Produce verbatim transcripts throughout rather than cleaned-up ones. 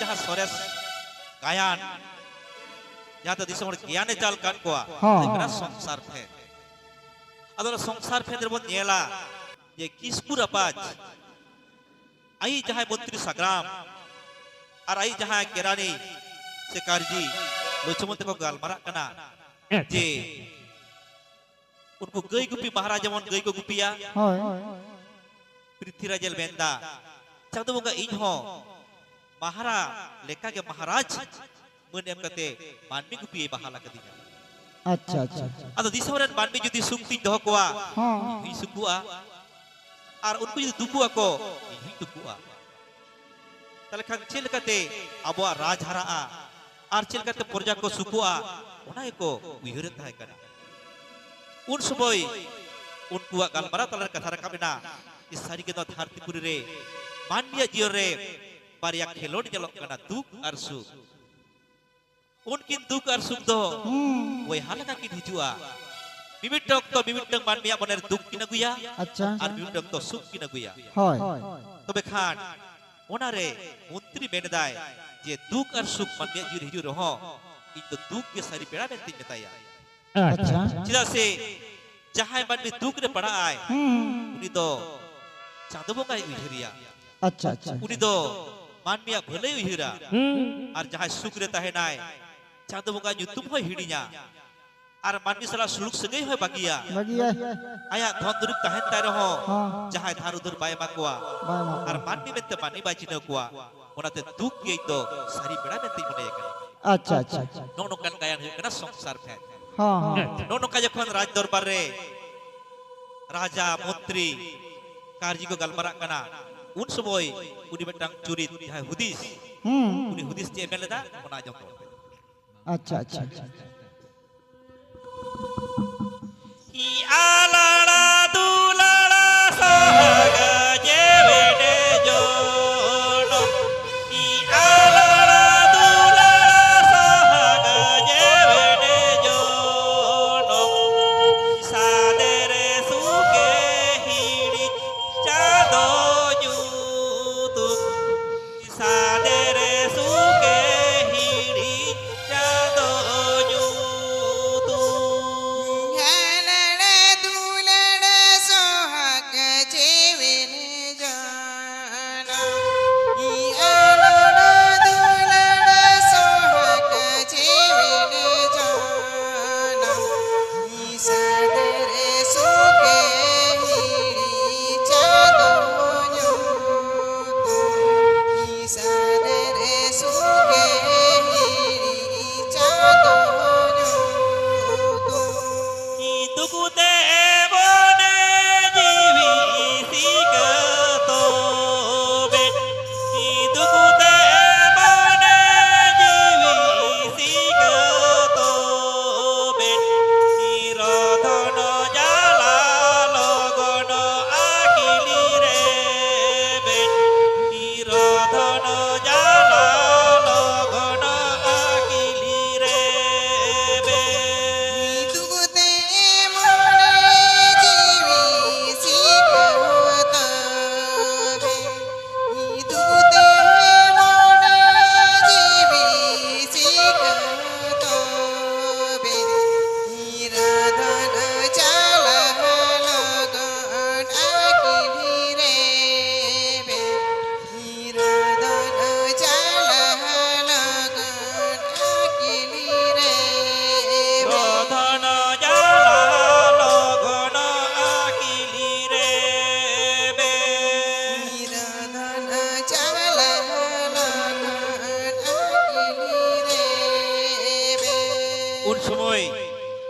ᱡᱟᱦᱟᱸ ᱥᱚᱨᱮᱥ ᱜᱟᱭᱟᱱ, ᱡᱟᱦᱟᱸ ᱫᱚ ᱫᱤᱥᱚᱢ ᱦᱚᱲ ᱜᱮᱭᱟᱱᱮ ᱪᱟᱞ ᱠᱟᱫ ᱠᱚᱣᱟ, ᱦᱚᱸ᱾ ᱦᱩᱭᱩᱜ ᱠᱟᱱᱟ ᱥᱚᱝᱥᱟᱨ ᱯᱷᱮᱸᱫᱽ᱾ ᱟᱫᱚ ᱚᱱᱟ ᱥᱚᱝᱥᱟᱨ ᱯᱷᱮᱸᱫᱽ ᱨᱮᱵᱚᱱ ᱧᱮᱞᱟ ᱡᱮ ᱠᱤᱥᱠᱩ ᱨᱟᱯᱟᱡᱽ ᱟᱭᱤᱡ ᱡᱟᱦᱟᱸᱭ ᱢᱚᱱᱛᱨᱤ ᱥᱟᱜᱽᱨᱟᱢ ᱟᱨ ᱟᱭᱤᱡ ᱡᱟᱦᱟᱸᱭ ᱠᱮᱨᱟᱱᱤ ᱥᱮ ᱠᱟᱨᱡᱤ ᱞᱚᱪᱷᱢᱚᱱ ᱛᱮᱠᱚ ᱜᱟᱞᱢᱟᱨᱟᱜ ᱠᱟᱱᱟ ᱡᱮ ᱩᱱᱠᱩ ᱜᱟᱹᱭ ᱜᱩᱯᱤ ᱢᱟᱦᱟᱨᱟ ᱡᱮᱢᱚᱱ ᱜᱟᱹᱭ ᱠᱚ ᱜᱩᱯᱤᱭᱟ, ᱦᱳᱭ᱾ ᱯᱨᱤᱛᱷᱤᱨᱟᱡᱮ ᱢᱮᱱᱫᱟ, ᱪᱟᱸᱫᱚ ᱵᱚᱸᱜᱟ, ᱤᱧ ᱦᱚᱸ ᱢᱟᱦᱟᱨᱟ ᱞᱮᱠᱟᱜᱮ ᱢᱟᱦᱟᱨᱟᱡᱽ ᱢᱟᱹᱱ ᱮᱢ ᱠᱟᱛᱮ ᱢᱟᱹᱱᱢᱤ ᱜᱩᱯᱤᱭᱮ ᱵᱟᱦᱟᱞ ᱟᱠᱟᱫᱤᱧᱟ᱾ ᱟᱪᱪᱷᱟ, ᱟᱪᱪᱷᱟ, ᱟᱪᱪᱷᱟ᱾ ᱟᱫᱚ ᱫᱤᱥᱚᱢ ᱨᱮᱱ ᱢᱟᱹᱱᱢᱤ ᱡᱩᱫᱤ ᱥᱩᱠ ᱛᱤᱧ ᱫᱚᱦᱚ ᱠᱚᱣᱟ, ᱦᱚᱸ᱾ ᱤᱧ ᱦᱚᱸᱧ ᱥᱩᱠᱩᱜᱼᱟ᱾ ᱟᱨ ᱩᱱᱠᱩ ᱡᱩᱫᱤ ᱫᱩᱠᱩᱜ ᱟᱠᱚ, ᱤᱧ ᱦᱚᱸᱧ ᱫᱩᱠᱩᱜᱼᱟ᱾ ᱛᱟᱦᱞᱮ ᱠᱷᱟᱱ ᱪᱮᱫ ᱞᱮᱠᱟᱛᱮ ᱟᱵᱚᱣᱟᱜ ᱨᱟᱡᱽ ᱦᱟᱨᱟᱜᱼᱟ ᱟᱨ ᱪᱮᱫ ᱞᱮᱠᱟᱛᱮ ᱯᱨᱚᱡᱟ ᱠᱚ ᱥᱩᱠᱩᱜᱼᱟ, ᱚᱱᱟ ᱜᱮᱠᱚ ᱩᱭᱦᱟᱹᱨᱮᱫ ᱛᱟᱦᱮᱸ ᱠᱟᱱᱟ᱾ ᱩᱱ ᱥᱚᱢᱚᱭ ᱩᱱᱠᱩᱣᱟᱜ ᱜᱟᱞᱢᱟᱨᱟᱣ ᱛᱟᱞᱟᱨᱮ ᱠᱟᱛᱷᱟ ᱨᱟᱠᱟᱵ ᱮᱱᱟ ᱡᱮ ᱥᱟᱹᱨᱤ ᱜᱮ ᱱᱚᱣᱟ ᱫᱷᱟᱹᱨᱛᱤᱯᱩᱨᱤ ᱨᱮ ᱢᱟᱹᱱᱢᱤᱭᱟᱜ ᱡᱤᱭᱚᱱ ᱨᱮ ᱵᱟᱨᱭᱟ ᱠᱷᱮᱞᱳᱰ ᱧᱮᱞᱚᱜ ᱠᱟᱱᱟ, ᱫᱩᱠ ᱟᱨ ᱥᱩᱠ᱾ ᱩᱱᱠᱤᱱ ᱫᱩᱠ ᱟᱨ ᱥᱩᱠ ᱫᱚ ᱦᱩᱸ᱾ ᱵᱚᱭᱦᱟ ᱞᱮᱠᱟ ᱠᱤᱱ ᱦᱤᱡᱩᱜᱼᱟ᱾ ᱢᱤᱢᱤᱫᱴᱟᱝ ᱚᱠᱛᱚ ᱢᱤᱢᱤᱫᱴᱟᱝ ᱢᱟᱹᱱᱢᱤᱭᱟᱜ ᱢᱚᱱᱮᱨᱮ ᱫᱩᱠ ᱠᱤᱱ ᱟᱹᱜᱩᱭᱟ, ᱟᱪᱪᱷᱟ᱾ ᱟᱨ ᱢᱤᱢᱤᱫᱴᱟᱝ ᱚᱠᱛᱚ ᱥᱩᱠ ᱠᱤᱱ ᱟᱹᱜᱩᱭᱟ᱾ ᱦᱳᱭ᱾ ᱛᱚᱵᱮ ᱠᱷᱟᱱ ᱚᱱᱟᱨᱮ ᱢᱚᱱᱛᱨᱤ ᱢᱮᱱ ᱮᱫᱟᱭ ᱡᱮ ᱫᱩᱠ ᱟᱨ ᱥᱩᱠ ᱢᱟᱹᱱᱢᱤᱭᱟᱜ ᱡᱤᱣᱤ ᱨᱮ ᱦᱤᱡᱩᱜ ᱨᱮᱦᱚᱸ ᱤᱧ ᱫᱚ ᱫᱩᱠ ᱜᱮ ᱥᱟᱹᱨᱤ ᱯᱮᱲᱟ ᱢᱮᱱᱛᱮᱧ ᱢᱮᱛᱟᱭᱟ᱾ ᱟᱪᱪᱷᱟ᱾ ᱪᱮᱫᱟᱜ ᱥᱮ ᱡᱟᱦᱟᱸᱭ ᱢᱟᱹᱱᱢᱤ ᱫᱩᱠ ᱨᱮ ᱯᱟᱲᱟᱜ ᱟᱭ, ᱦᱩᱸ᱾ ᱩᱱᱤ ᱫᱚ ᱪᱟᱸᱫᱚ ᱵᱚᱸᱜᱟᱭ ᱩᱭᱦᱟᱹᱨᱮᱭᱟ᱾ ᱟᱪᱪᱷᱟ, ᱟᱪᱪᱷᱟ᱾ ᱩᱱᱤ ᱫᱚ ᱢᱟᱹᱱᱢᱤᱭᱟᱜ ᱵᱷᱟᱹᱞᱟᱹᱭ ᱩᱭᱦᱟᱹᱨᱟ᱾ ᱦᱩᱸ᱾ ᱟᱨ ᱡᱟᱦᱟᱸᱭ ᱥᱩᱠ ᱨᱮ ᱛᱟᱦᱮᱱᱟᱭ, ᱪᱟᱸᱫᱚ ᱵᱚᱸᱜᱟ ᱧᱩᱛᱩᱢ ᱦᱚᱸᱭ ᱦᱤᱲᱤᱧᱟ᱾ ᱟᱨ ᱢᱟᱹᱱᱢᱤ ᱥᱟᱞᱟᱜ ᱥᱩᱞᱩᱠ ᱥᱟᱹᱜᱟᱹᱭ ᱦᱚᱸᱭ ᱵᱟᱹᱜᱤᱭᱟ᱾ ᱵᱟᱹᱜᱤᱭᱟᱭ᱾ ᱟᱭᱟᱜ ᱫᱷᱚᱱ ᱫᱩᱨᱤᱵᱽ ᱛᱟᱦᱮᱱ ᱛᱟᱭ ᱨᱮᱦᱚᱸ, ᱦᱚᱸ᱾ ᱡᱟᱦᱟᱸᱭ ᱫᱷᱟᱨ ᱩᱫᱷᱟᱹᱨ ᱵᱟᱭ ᱮᱢᱟ ᱠᱚᱣᱟ᱾ ᱵᱟᱭ ᱮᱢᱟ ᱠᱚᱣᱟ᱾ ᱟᱨ ᱢᱟᱹᱱᱢᱤ ᱢᱮᱱᱛᱮ ᱢᱟᱹᱱᱢᱤ ᱵᱟᱭ ᱪᱤᱱᱦᱟᱹᱣ ᱠᱚᱣᱟ᱾ ᱚᱱᱟᱛᱮ ᱫᱩᱠ ᱜᱮ ᱤᱧ ᱫᱚ ᱥᱟᱹᱨᱤ ᱯᱮᱲᱟ ᱢᱮᱱᱛᱮᱧ ᱢᱚᱱᱮᱭᱮ ᱠᱟᱱᱟ᱾ ᱟᱪᱪᱷᱟ, ᱟᱪᱪᱷᱟ, ᱟᱪᱪᱷᱟ᱾ ᱱᱚᱜᱼᱚ ᱱᱚᱝᱠᱟᱱ ᱜᱟᱭᱟᱱ ᱦᱩᱭᱩᱜ ᱠᱟᱱᱟ ᱥᱚᱝᱥᱟᱨ ᱯᱷᱮᱸᱫᱽ᱾ ᱦᱚᱸ, ᱦᱚᱸ᱾ ᱱᱚᱜᱼᱚ ᱱᱚᱝᱠᱟ ᱡᱚᱠᱷᱚᱱ ᱨᱟᱡᱽ ᱫᱚᱨᱵᱟᱨ ᱨᱮ ᱨᱟᱡᱟ, ᱢᱚᱱᱛᱨᱤ, ᱠᱟᱨᱡᱤ ᱠᱚ ᱜᱟᱞᱢᱟᱨᱟᱜ ᱠᱟᱱᱟ, ᱩᱱ ᱥᱚᱢᱚᱭ ᱩᱱᱤ ᱢᱤᱫᱴᱟᱝ ᱪᱩᱨᱤᱛ, ᱡᱟᱦᱟᱸᱭ ᱦᱩᱫᱤᱥ, ᱦᱩᱸ᱾ ᱩᱱᱤ ᱦᱩᱫᱤᱥ ᱪᱮᱫ ᱮ ᱢᱮᱱ ᱞᱮᱫᱟ, ᱚᱱᱟ ᱟᱸᱡᱚᱢ ᱛᱟᱵᱚᱱ ᱯᱮ᱾ ᱟᱪᱪᱷᱟ, ᱟᱪᱪᱷᱟ, ᱟᱪᱪᱷᱟ᱾ ᱤ ᱟᱞᱟᱲᱟ ᱫᱩᱞᱟᱲᱟ ᱥᱟᱦᱟᱜᱟ ᱡᱮᱣᱮᱰᱮ ᱡᱚᱱᱚᱢ᱾ ᱤ ᱟᱞᱟᱲᱟ ᱫᱩᱞᱟᱲᱟ ᱥᱟᱦᱟᱜᱟ ᱡᱮᱣᱮᱰᱮ ᱡᱚᱱᱚᱢ᱾ ᱥᱟᱫᱮᱨᱮ ᱥᱩᱠᱮ ᱦᱤᱲᱤ ᱪᱟᱸᱫᱚ ᱧᱩᱛᱩᱢ᱾ ᱥᱟᱫᱮᱨᱮ ᱥᱚᱢᱚᱭ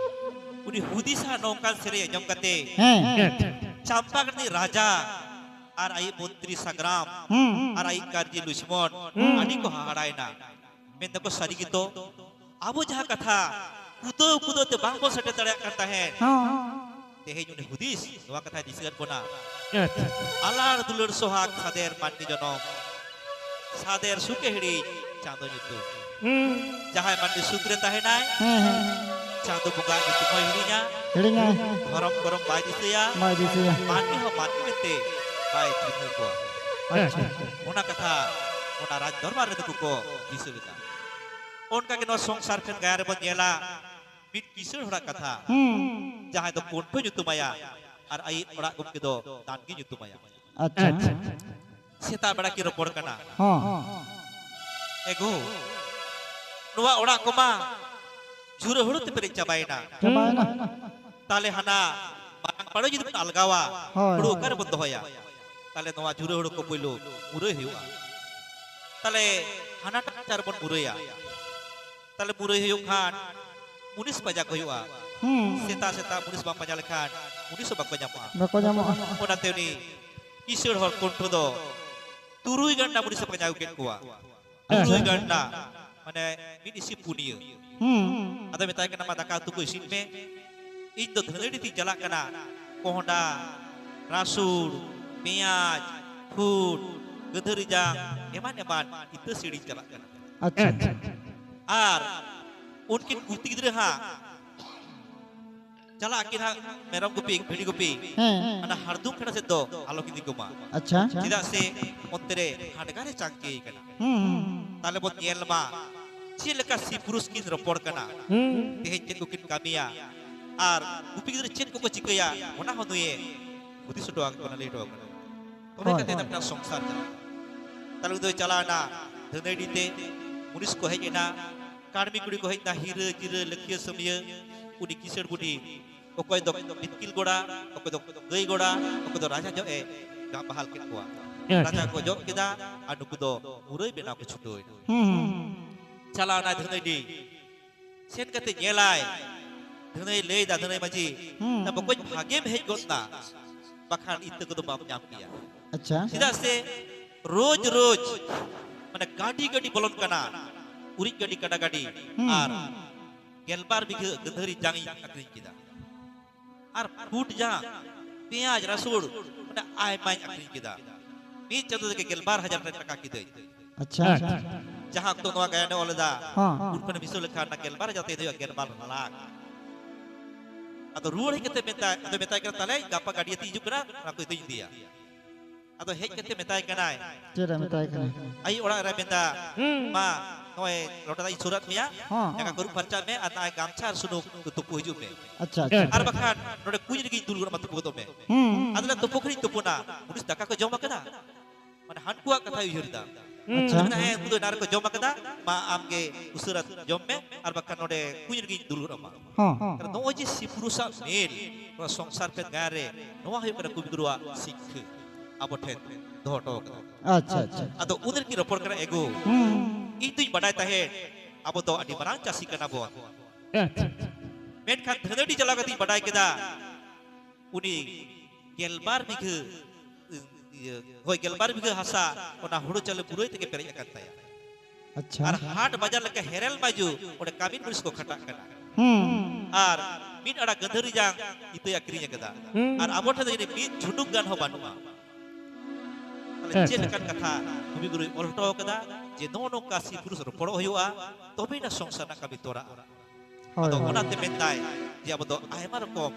ᱩᱱᱤ ᱦᱩᱫᱤᱥᱟ ᱱᱚᱝᱠᱟᱱ ᱥᱮᱨᱮᱧ ᱟᱸᱡᱚᱢ ᱠᱟᱛᱮ ᱦᱮᱸ᱾ ᱪᱟᱢᱯᱟᱜᱟᱲ ᱨᱤᱱᱤᱡ ᱨᱟᱡᱟ ᱟᱨ ᱟᱭᱤᱡ ᱢᱚᱱᱛᱨᱤ ᱥᱟᱜᱽᱨᱟᱢ ᱦᱩᱸ᱾ ᱟᱨ ᱟᱭᱤᱡ ᱠᱟᱨᱡᱤ ᱞᱩᱪᱢᱚᱱ ᱦᱩᱸ᱾ ᱟᱹᱰᱤ ᱠᱚ ᱦᱟᱦᱟᱲᱟᱭᱮᱱᱟ᱾ ᱢᱮᱱ ᱫᱟᱠᱚ, "ᱥᱟᱹᱨᱤ ᱜᱮᱛᱚ, ᱟᱵᱚ ᱡᱟᱦᱟᱸ ᱠᱟᱛᱷᱟ ᱠᱩᱫᱟᱹᱣ ᱠᱩᱫᱟᱹᱣ ᱛᱮ ᱵᱟᱝ ᱵᱚᱱ ᱥᱮᱴᱮᱨ ᱫᱟᱲᱮᱭᱟᱜ ᱠᱟᱱ ᱛᱟᱦᱮᱸᱫ, ᱦᱚᱸ᱾ ᱛᱮᱦᱮᱧ ᱩᱱᱤ ᱦᱩᱫᱤᱥ ᱱᱚᱣᱟ ᱠᱟᱛᱷᱟᱭ ᱫᱤᱥᱟᱹ ᱟᱫ ᱵᱚᱱᱟ᱾ ᱟᱪᱪᱷᱟ᱾ ᱟᱞᱟᱲ ᱫᱩᱞᱟᱹᱲ ᱥᱚᱦᱟᱜ ᱥᱟᱫᱮᱨ ᱢᱟᱹᱱᱢᱤ ᱡᱚᱱᱚᱢ, ᱥᱟᱫᱮᱨ ᱥᱩᱠᱮ ᱦᱤᱲᱤᱧ ᱪᱟᱸᱫᱚ ᱧᱩᱛᱩᱢ᱾ ᱦᱩᱸ᱾ ᱡᱟᱦᱟᱸᱭ ᱢᱟᱹᱱᱢᱤ ᱥᱩᱠ ᱨᱮ ᱛᱟᱦᱮᱱᱟᱭ, ᱦᱮᱸ, ᱦᱮᱸ᱾ ᱪᱟᱸᱫᱚ ᱵᱚᱸᱜᱟ ᱧᱩᱛᱩᱢ ᱦᱚᱸᱭ ᱦᱤᱲᱤᱧᱟ, ᱦᱤᱲᱤᱧᱟᱭ᱾ ᱫᱷᱚᱨᱚᱢ ᱠᱚᱨᱚᱢ ᱵᱟᱭ ᱫᱤᱥᱟᱹᱭᱟ, ᱵᱟᱭ ᱫᱤᱥᱟᱹᱭᱟ᱾ ᱢᱟᱹᱱᱢᱤ ᱦᱚᱸ ᱢᱟᱹᱱᱢᱤ ᱢᱮᱱᱛᱮ ᱵᱟᱭ ᱪᱤᱱᱦᱟᱹᱣ ᱠᱚᱣᱟ᱾ ᱟᱪᱪᱷᱟ᱾ ᱚᱱᱟ ᱠᱟᱛᱷᱟ ᱚᱱᱟ ᱨᱟᱡᱽ ᱫᱚᱨᱵᱟᱨ ᱨᱮ ᱱᱩᱠᱩ ᱠᱚ ᱫᱤᱥᱟᱹ ᱞᱮᱫᱟ᱾ ᱚᱱᱠᱟ ᱜᱮ ᱱᱚᱣᱟ ᱥᱚᱝᱥᱟᱨ ᱠᱷᱟᱱ ᱜᱟᱭᱟᱱ ᱨᱮᱵᱚᱱ ᱧᱮᱞᱟ, ᱢᱤᱫ ᱠᱤᱥᱟᱹᱬ ᱦᱚᱲᱟᱜ ᱠᱟᱛᱷᱟ, ᱦᱩᱸ᱾ ᱡᱟᱦᱟᱸᱭ ᱫᱚ ᱠᱚᱱᱴᱷᱚ ᱧᱩᱛᱩᱢᱟᱭᱟ ᱟᱨ ᱟᱭᱤᱡ ᱚᱲᱟᱜ ᱜᱚᱢᱠᱮ ᱫᱚ ᱫᱟᱱᱜᱤ ᱧᱩᱛᱩᱢᱟᱭᱟ᱾ ᱟᱪᱪᱷᱟ᱾ ᱟᱪᱪᱷᱟ᱾ ᱥᱮᱛᱟᱜ ᱵᱮᱲᱟ ᱠᱤᱱ ᱨᱚᱯᱚᱲ ᱠᱟᱱᱟ᱾ ᱦᱚᱸ᱾ "ᱮ ᱜᱳ, ᱱᱚᱣᱟ ᱚᱲᱟᱜ ᱠᱚᱢᱟ ᱡᱷᱩᱨᱟᱹ ᱦᱩᱲᱩ ᱛᱮ ᱯᱮᱨᱮᱡ ᱪᱟᱵᱟᱭᱮᱱᱟ᱾ ᱪᱟᱵᱟᱭᱮᱱᱟ᱾ ᱛᱟᱦᱞᱮ ᱦᱟᱱᱟ ᱢᱟᱨᱟᱝ ᱯᱟᱲᱳ ᱡᱩᱫᱤ ᱵᱚᱱ ᱟᱞᱜᱟᱣᱟ, ᱦᱳᱭ, ᱦᱩᱲᱩ ᱦᱳᱭ᱾ ᱚᱠᱟ ᱨᱮᱵᱚᱱ ᱫᱚᱦᱚᱭᱟ? ᱛᱟᱦᱞᱮ ᱱᱚᱣᱟ ᱡᱷᱩᱨᱟᱹ ᱦᱩᱲᱩ ᱠᱚ ᱯᱳᱭᱞᱳ ᱢᱩᱨᱟᱹᱭ ᱦᱩᱭᱩᱜᱼᱟ᱾ ᱛᱟᱦᱞᱮ ᱦᱟᱱᱟᱴᱟᱜ ᱪᱟᱨ ᱵᱚᱱ ᱢᱩᱨᱟᱹᱭᱟ᱾ ᱛᱟᱦᱞᱮ ᱢᱩᱨᱟᱹᱭ ᱦᱩᱭᱩᱜ ᱠᱷᱟᱱ ᱢᱩᱱᱤᱥ ᱯᱟᱸᱡᱟ ᱠᱚ ᱦᱩᱭᱩᱜᱼᱟ᱾ ᱦᱩᱸ᱾ ᱥᱮᱛᱟᱜ ᱥᱮᱛᱟᱜ ᱢᱩᱱᱤᱥ ᱵᱟᱢ ᱯᱟᱸᱡᱟ ᱞᱮᱠᱷᱟᱱ ᱢᱩᱱᱤᱥ ᱦᱚᱸ ᱵᱟᱠᱚ ᱧᱟᱢᱚᱜᱼᱟ᱾ ᱵᱟᱠᱚ ᱧᱟᱢᱚᱜᱼᱟ᱾ ᱚᱱᱟᱛᱮ ᱩᱱᱤ ᱠᱤᱥᱟᱹᱬ ᱦᱚᱲ ᱠᱚᱱᱴᱷᱚ ᱫᱚ ᱛᱩᱨᱩᱭ ᱜᱟᱱᱰᱟ ᱢᱩᱱᱤᱥ ᱮ ᱯᱟᱸᱡᱟ ᱟᱹᱜᱩ ᱠᱮᱫ ᱠᱚᱣᱟ᱾ ᱟᱪᱪᱷᱟ᱾ ᱛᱩᱨᱩᱭ ᱜᱟᱱᱰᱟ, ᱢᱟᱱᱮ ᱢᱤᱫ ᱤᱥᱤ ᱯᱩᱱᱭᱟᱹ᱾ ᱦᱩᱸ᱾ ᱟᱫᱚ ᱢᱮᱛᱟᱭ ᱠᱟᱱᱟ, "ᱢᱟ ᱫᱟᱠᱟ ᱩᱛᱩ ᱠᱚ ᱤᱥᱤᱱ ᱢᱮ, ᱤᱧ ᱫᱚ ᱫᱷᱟᱹᱱᱟᱹᱰᱤ ᱛᱤᱧ ᱪᱟᱞᱟᱜ ᱠᱟᱱᱟ, ᱠᱚᱸᱦᱰᱟ, ᱨᱟᱹᱥᱩᱬ, ᱯᱮᱸᱭᱟᱡᱽ, ᱯᱷᱩᱴ, ᱜᱟᱹᱫᱷᱟᱹᱨᱤ ᱡᱟᱝ, ᱮᱢᱟᱱ ᱮᱢᱟᱱ ᱤᱛᱟᱹ ᱥᱤᱲᱤᱧ ᱪᱟᱞᱟᱜ ᱠᱟᱱᱟ᱾ ᱟᱪᱪᱷᱟ᱾ ᱟᱨ ᱩᱱᱠᱤᱱ ᱜᱩᱛᱤ ᱜᱤᱫᱽᱨᱟᱹ ᱦᱟᱸᱜ ᱪᱟᱞᱟᱜ ᱟᱹᱠᱤᱱ ᱦᱟᱸᱜ ᱢᱮᱨᱚᱢ ᱜᱩᱯᱤ, ᱵᱷᱤᱰᱤ ᱜᱩᱯᱤ, ᱦᱮᱸ᱾ ᱚᱱᱟ ᱦᱟᱲᱫᱩᱢ ᱠᱷᱮᱲᱟ ᱥᱮᱫ ᱫᱚ ᱟᱞᱚ ᱠᱤᱱ ᱤᱫᱤ ᱠᱚᱢᱟ᱾ ᱟᱪᱪᱷᱟ᱾ ᱪᱮᱫᱟᱜ ᱥᱮ ᱚᱱᱛᱮ ᱨᱮ ᱦᱟᱰᱜᱟᱨ ᱮ ᱪᱟᱝᱠᱤ ᱠᱟᱱᱟ᱾ ᱦᱩᱸ, ᱦᱩᱸ᱾ ᱛᱟᱦᱞᱮ ᱵᱚᱱ ᱧᱮᱞ ᱢᱟ ᱪᱮᱫ ᱞᱮᱠᱟ ᱥᱤ ᱯᱩᱨᱩᱥ ᱠᱤᱱ ᱨᱚᱯᱚᱲ ᱠᱟᱱᱟ᱾ ᱦᱩᱸ᱾ ᱛᱮᱦᱮᱧ ᱪᱮᱫ ᱠᱚᱠᱤᱱ ᱠᱟᱹᱢᱤᱭᱟ ᱟᱨ ᱜᱩᱯᱤ ᱜᱤᱫᱽᱨᱟᱹ ᱪᱮᱫ ᱠᱚᱠᱚ ᱪᱤᱠᱟᱹᱭᱟ, ᱚᱱᱟ ᱦᱚᱸ ᱱᱩᱭᱮ ᱦᱩᱫᱤᱥ ᱦᱚᱴᱚ ᱟᱠᱚ ᱠᱟᱱᱟ, ᱞᱟᱹᱭ ᱦᱚᱴᱚ ᱟᱠᱚ ᱠᱟᱱᱟ᱾ ᱛᱚᱵᱮ ᱦᱳᱭ, ᱠᱟᱛᱮ ᱦᱳᱭ᱾ ᱢᱤᱫᱴᱟᱝ ᱥᱚᱝᱥᱟᱨ ᱪᱟᱞᱟᱜᱼᱟ᱾ ᱛᱟᱦᱞᱮ ᱩᱱᱤ ᱫᱚᱭ ᱪᱟᱞᱟᱣ ᱮᱱᱟ ᱫᱷᱟᱹᱱᱟᱹᱭᱰᱤ ᱛᱮ, ᱢᱩᱱᱤᱥ ᱠᱚ ᱦᱮᱡ ᱮᱱᱟ, ᱠᱟᱹᱲᱢᱤ ᱠᱩᱲᱤ ᱠᱚ ᱦᱮᱡ ᱮᱱᱟ, ᱦᱤᱨᱟᱹ ᱡᱤᱨᱟᱹ ᱞᱟᱹᱠᱷᱤᱭᱟᱹ ᱥᱟᱹᱢᱤᱭᱟᱹ, ᱩᱱᱤ ᱠᱤᱥᱟᱹᱬ ᱵᱩᱰᱷᱤ ᱚᱠᱚᱭ ᱫᱚ ᱵᱤᱛᱠᱤᱞ ᱜᱚᱲᱟ, ᱚᱠᱚᱭ ᱫᱚ ᱜᱟᱹᱭ ᱜᱚᱲᱟ, ᱚᱠᱚᱭ ᱫᱚ ᱨᱟᱡᱟ ᱡᱚᱜ ᱮ ᱜᱟᱢ ᱵᱟᱦᱟᱞ ᱠᱮᱫ ᱠᱚᱣᱟ᱾ ᱟᱪᱪᱷᱟ᱾ ᱨᱟᱡᱟ ᱠᱚ ᱡᱚᱜ ᱠᱮᱫᱟ ᱟᱨ ᱱᱩᱠᱩ ᱫᱚ ᱢᱩᱨᱟᱹᱭ ᱵᱮᱱᱟᱣ ᱠᱚ ᱪᱷᱩᱴᱟᱹᱣ ᱮᱱᱟ᱾ ᱦᱩᱸ, ᱦᱩᱸ᱾ ᱪᱟᱞᱟᱣ ᱮᱱᱟᱭ ᱫᱷᱟᱹᱱᱟᱹᱭᱰᱤ᱾ ᱥᱮᱱ ᱠᱟᱛᱮ ᱧᱮᱞᱟᱭ, ᱫᱷᱟᱹᱱᱟᱹᱭ ᱞᱟᱹᱭ ᱫᱟ, ᱫᱷᱟᱹᱱᱟᱹᱭ ᱢᱟᱹᱡᱷᱤ, ᱦᱩᱸ᱾ ᱫᱟ ᱵᱚᱠᱚᱧ, ᱵᱷᱟᱜᱮᱢ ᱦᱮᱡ ᱜᱚᱫ ᱱᱟ, ᱵᱟᱠᱷᱟᱱ ᱤᱛᱟᱹ ᱠᱚᱫᱚ ᱵᱟᱢ ᱧᱟᱢ ᱠᱮᱭᱟ᱾ ᱟᱪᱪᱷᱟ᱾ ᱪᱮᱫᱟᱜ ᱥᱮ ᱨᱳᱡᱽ ᱨᱳᱡᱽ ᱢᱟᱱᱮ ᱜᱟᱹᱰᱤ ᱜᱟᱹᱰᱤ ᱵᱚᱞᱚᱱ ᱠᱟᱱᱟ, ᱩᱨᱤᱡ ᱜᱟᱹᱰᱤ, ᱠᱟᱰᱟ ᱜᱟᱹᱰᱤ, ᱦᱩᱸ, ᱟᱨ ᱦᱩᱸ᱾ ᱜᱮᱞᱵᱟᱨ ᱵᱤᱜᱷᱟᱹ ᱜᱟᱹᱫᱷᱟᱹᱨᱤ ᱡᱟᱝ ᱤᱧ ᱟᱹᱠᱷᱨᱤᱧ ᱠᱮᱫᱟ᱾ ᱟᱨ ᱯᱷᱩᱴ ᱡᱟᱝ, ᱯᱮᱸᱭᱟᱡᱽ, ᱨᱟᱹᱥᱩᱱ, ᱢᱟᱱᱮ ᱟᱭᱢᱟᱧ ᱟᱹᱠᱷᱨᱤᱧ ᱠᱮᱫᱟ᱾ ᱢᱤᱫ ᱪᱟᱸᱫᱚ ᱛᱮᱜᱮ ᱜᱮᱞᱵᱟᱨ ᱦᱟᱡᱟᱨ ᱴᱟᱠᱟ ᱠᱤᱫᱟᱹᱧ᱾ ᱟᱪᱪᱷᱟ᱾ ᱟᱪᱪᱷᱟ᱾ ᱡᱟᱦᱟᱸ ᱚᱠᱛᱚ ᱱᱚᱣᱟ ᱜᱟᱭᱟᱱᱮ ᱚᱞ ᱞᱮᱫᱟ, ᱦᱚᱸ᱾ ᱩᱱ ᱠᱷᱚᱱ ᱢᱤᱥᱟᱹ ᱞᱮᱠᱷᱟᱱ ᱚᱱᱟ ᱜᱮᱞᱵᱟᱨ ᱦᱟᱡᱟᱨ ᱛᱮ ᱦᱩᱭᱩᱜᱼᱟ ᱜᱮᱞᱵᱟᱨ ᱞᱟᱠᱷ᱾ ᱟᱫᱚ ᱨᱩᱣᱟᱹᱲ ᱦᱮᱡ ᱠᱟᱛᱮ ᱢᱮᱛᱟᱭ, ᱟᱫᱚ ᱢᱮᱛᱟᱭ ᱠᱟᱱᱟ, "ᱛᱟᱦᱞᱮ ᱜᱟᱯᱟ ᱜᱟᱹᱰᱤ ᱟᱛᱮ ᱦᱤᱡᱩᱜ ᱠᱟᱱᱟ, ᱚᱱᱟ ᱠᱚ ᱤᱛᱟᱹᱧ ᱤᱫᱤᱭᱟ᱾" ᱟᱫᱚ ᱦᱮᱡ ᱠᱟᱛᱮ ᱢᱮᱛᱟᱭ ᱠᱟᱱᱟᱭ, ᱪᱮᱫ ᱮ ᱢᱮᱛᱟᱭ ᱠᱟᱱᱟ? ᱟᱭᱳ ᱚᱲᱟᱜ ᱨᱮ ᱢᱮᱱᱫᱟ, ᱦᱩᱸ᱾ "ᱢᱟ, ᱱᱚᱜᱼᱚᱭ ᱞᱚᱴᱟ ᱫᱟᱜ ᱤᱧ ᱥᱩᱨᱟᱫ ᱢᱮᱭᱟ, ᱦᱚᱸ, ᱡᱟᱸᱜᱟ ᱦᱚᱸ᱾ ᱠᱚ ᱟᱹᱨᱩᱵ ᱯᱷᱟᱨᱪᱟᱜ ᱢᱮ ᱟᱨ ᱱᱚᱜᱼᱚᱭ ᱜᱟᱢᱪᱷᱟ ᱟᱨ ᱥᱩᱱᱩᱢ ᱛᱩᱯᱩ ᱦᱤᱡᱩᱜ ᱢᱮ᱾ ᱟᱪᱪᱷᱟ, ᱟᱪᱪᱷᱟ᱾ ᱟᱨ ᱵᱟᱠᱷᱟᱱ ᱱᱚᱰᱮ ᱠᱩᱧ ᱨᱮᱜᱮᱧ ᱫᱩᱞ ᱜᱚᱫ ᱟᱢᱟ, ᱛᱩᱯᱩ ᱜᱚᱫᱚᱜ ᱢᱮ᱾" ᱦᱩᱸ᱾ ᱟᱫᱚ ᱞᱮ ᱛᱩᱯᱩ ᱠᱷᱚᱱᱤᱧ ᱛᱩᱯᱩᱱᱟ, ᱩᱱᱤ ᱫᱟᱠᱟ ᱠᱚ ᱡᱚᱢ ᱟᱠᱟᱫᱟ? ᱢᱟᱱᱮ ᱦᱟᱹᱱᱠᱩᱣᱟᱜ ᱠᱟᱛᱷᱟᱭ ᱩᱭᱦᱟᱹᱨ ᱮᱫᱟ᱾ ᱟᱪᱪᱷᱟ᱾ ᱢᱮᱱᱟ, "ᱦᱮᱸ, ᱩᱱᱠᱩ ᱫᱚ ᱮᱱᱟᱝ ᱨᱮᱠᱚ ᱡᱚᱢ ᱟᱠᱟᱫᱟ, ᱢᱟ ᱟᱢ ᱜᱮ ᱩᱥᱟᱹᱨᱟ ᱡᱚᱢ ᱢᱮ, ᱟᱨ ᱵᱟᱠᱷᱟᱱ ᱱᱚᱰᱮ ᱠᱩᱧ ᱨᱮᱜᱮᱧ ᱫᱩᱞ ᱜᱚᱫ ᱟᱢᱟ᱾" ᱦᱚᱸ᱾ ᱠᱟᱨᱚᱱ ᱱᱚᱜᱼᱚᱭ ᱡᱮ ᱥᱤ ᱯᱩᱨᱩᱥᱟᱜ ᱢᱮᱞ, ᱱᱚᱣᱟ ᱥᱚᱝᱥᱟᱨ ᱯᱷᱮᱫ ᱜᱟᱭᱟᱱ ᱨᱮ, ᱱᱚᱣᱟ ᱦᱩᱭᱩᱜ ᱠᱟᱱᱟ ᱠᱚᱵᱤᱜᱩᱨᱩᱣᱟᱜ ᱥᱤᱠᱠᱷᱟᱹ ᱟᱵᱚ ᱴᱷᱮᱱ ᱫᱚᱦᱚ ᱦᱚᱴᱚ ᱟᱠᱟᱫᱟ᱾ ᱟᱪᱪᱷᱟ, ᱟᱪᱪᱷᱟ᱾ ᱟᱫᱚ ᱩᱱ ᱨᱮᱠᱤᱱ ᱨᱚᱯᱚᱲ ᱠᱟᱱᱟ, "ᱮᱜᱳ, ᱦᱩᱸ᱾ ᱤᱧ ᱫᱩᱧ ᱵᱟᱰᱟᱭ ᱛᱟᱦᱮᱸᱫ ᱟᱵᱚ ᱫᱚ ᱟᱹᱰᱤ ᱢᱟᱨᱟᱝ ᱪᱟᱹᱥᱤ ᱠᱟᱱᱟ ᱵᱚᱱ᱾ ᱟᱪᱪᱷᱟ, ᱟᱪᱪᱷᱟ᱾ ᱢᱮᱱᱠᱷᱟᱱ ᱫᱷᱟᱹᱱᱟᱹᱰᱤ ᱪᱟᱞᱟᱣ ᱠᱟᱛᱮᱧ ᱵᱟᱰᱟᱭ ᱠᱮᱫᱟ, ᱩᱱᱤ ᱜᱮᱞᱵᱟᱨ ᱵᱤᱜᱷᱟᱹ, ᱤᱭᱟᱹ, ᱦᱳᱭ, ᱜᱮᱞᱵᱟᱨ ᱵᱤᱜᱷᱟᱹ ᱦᱟᱥᱟ ᱚᱱᱟ ᱦᱩᱲᱩ ᱪᱟᱣᱞᱮ ᱯᱩᱨᱟᱹᱭ ᱛᱮᱜᱮ ᱯᱮᱨᱮᱡ ᱟᱠᱟᱱ ᱛᱟᱭᱟ᱾ ᱟᱪᱪᱷᱟ᱾ ᱟᱨ ᱦᱟᱴ ᱵᱟᱡᱟᱨ ᱞᱮᱠᱟ ᱦᱮᱨᱮᱞ ᱢᱟᱹᱭᱡᱩ, ᱚᱸᱰᱮ ᱠᱟᱹᱢᱤᱱ ᱢᱩᱱᱤᱥ ᱠᱚ ᱠᱷᱟᱴᱟᱜ ᱠᱟᱱᱟ᱾ ᱦᱩᱸ᱾ ᱟᱨ ᱢᱤᱫ ᱟᱲᱟ ᱜᱟᱹᱫᱷᱟᱹᱨᱤ ᱡᱟᱝ ᱤᱛᱟᱹᱭ ᱟᱹᱠᱷᱨᱤᱧ ᱟᱠᱟᱫᱟ᱾ ᱦᱩᱸ᱾ ᱟᱨ ᱟᱵᱚ ᱴᱷᱮᱱ ᱫᱚ ᱡᱟᱹᱱᱤᱡ ᱢᱤᱫ ᱡᱷᱩᱱᱩᱠ ᱜᱟᱱ ᱦᱚᱸ ᱵᱟᱹᱱᱩᱜᱼᱟ᱾ ᱛᱟᱦᱞᱮ ᱪᱮᱫ ᱟᱪᱪᱷᱟ᱾ ᱞᱮᱠᱟᱱ ᱠᱟᱛᱷᱟ ᱠᱚᱵᱤ ᱜᱩᱨᱩᱭ ᱚᱞ ᱦᱚᱴᱚ ᱟᱠᱟᱫᱟ ᱡᱮ ᱱᱚᱜᱼᱚ ᱱᱚᱝᱠᱟ ᱥᱤ ᱯᱩᱨᱩᱥ ᱨᱚᱯᱚᱲᱚᱜ ᱦᱩᱭᱩᱜᱼᱟ, ᱛᱚᱵᱮᱭᱮᱱᱟ ᱥᱚᱝᱥᱟᱨ ᱨᱮᱱᱟᱜ ᱠᱟᱹᱢᱤ ᱛᱚᱨᱟᱜᱼᱟ᱾ ᱦᱳᱭ, ᱟᱫᱚ ᱦᱳᱭ᱾ ᱚᱱᱟᱛᱮ ᱢᱮᱱᱫᱟᱭ ᱡᱮ ᱟᱵᱚ ᱫᱚ ᱟᱭᱢᱟ ᱨᱚᱠᱚᱢ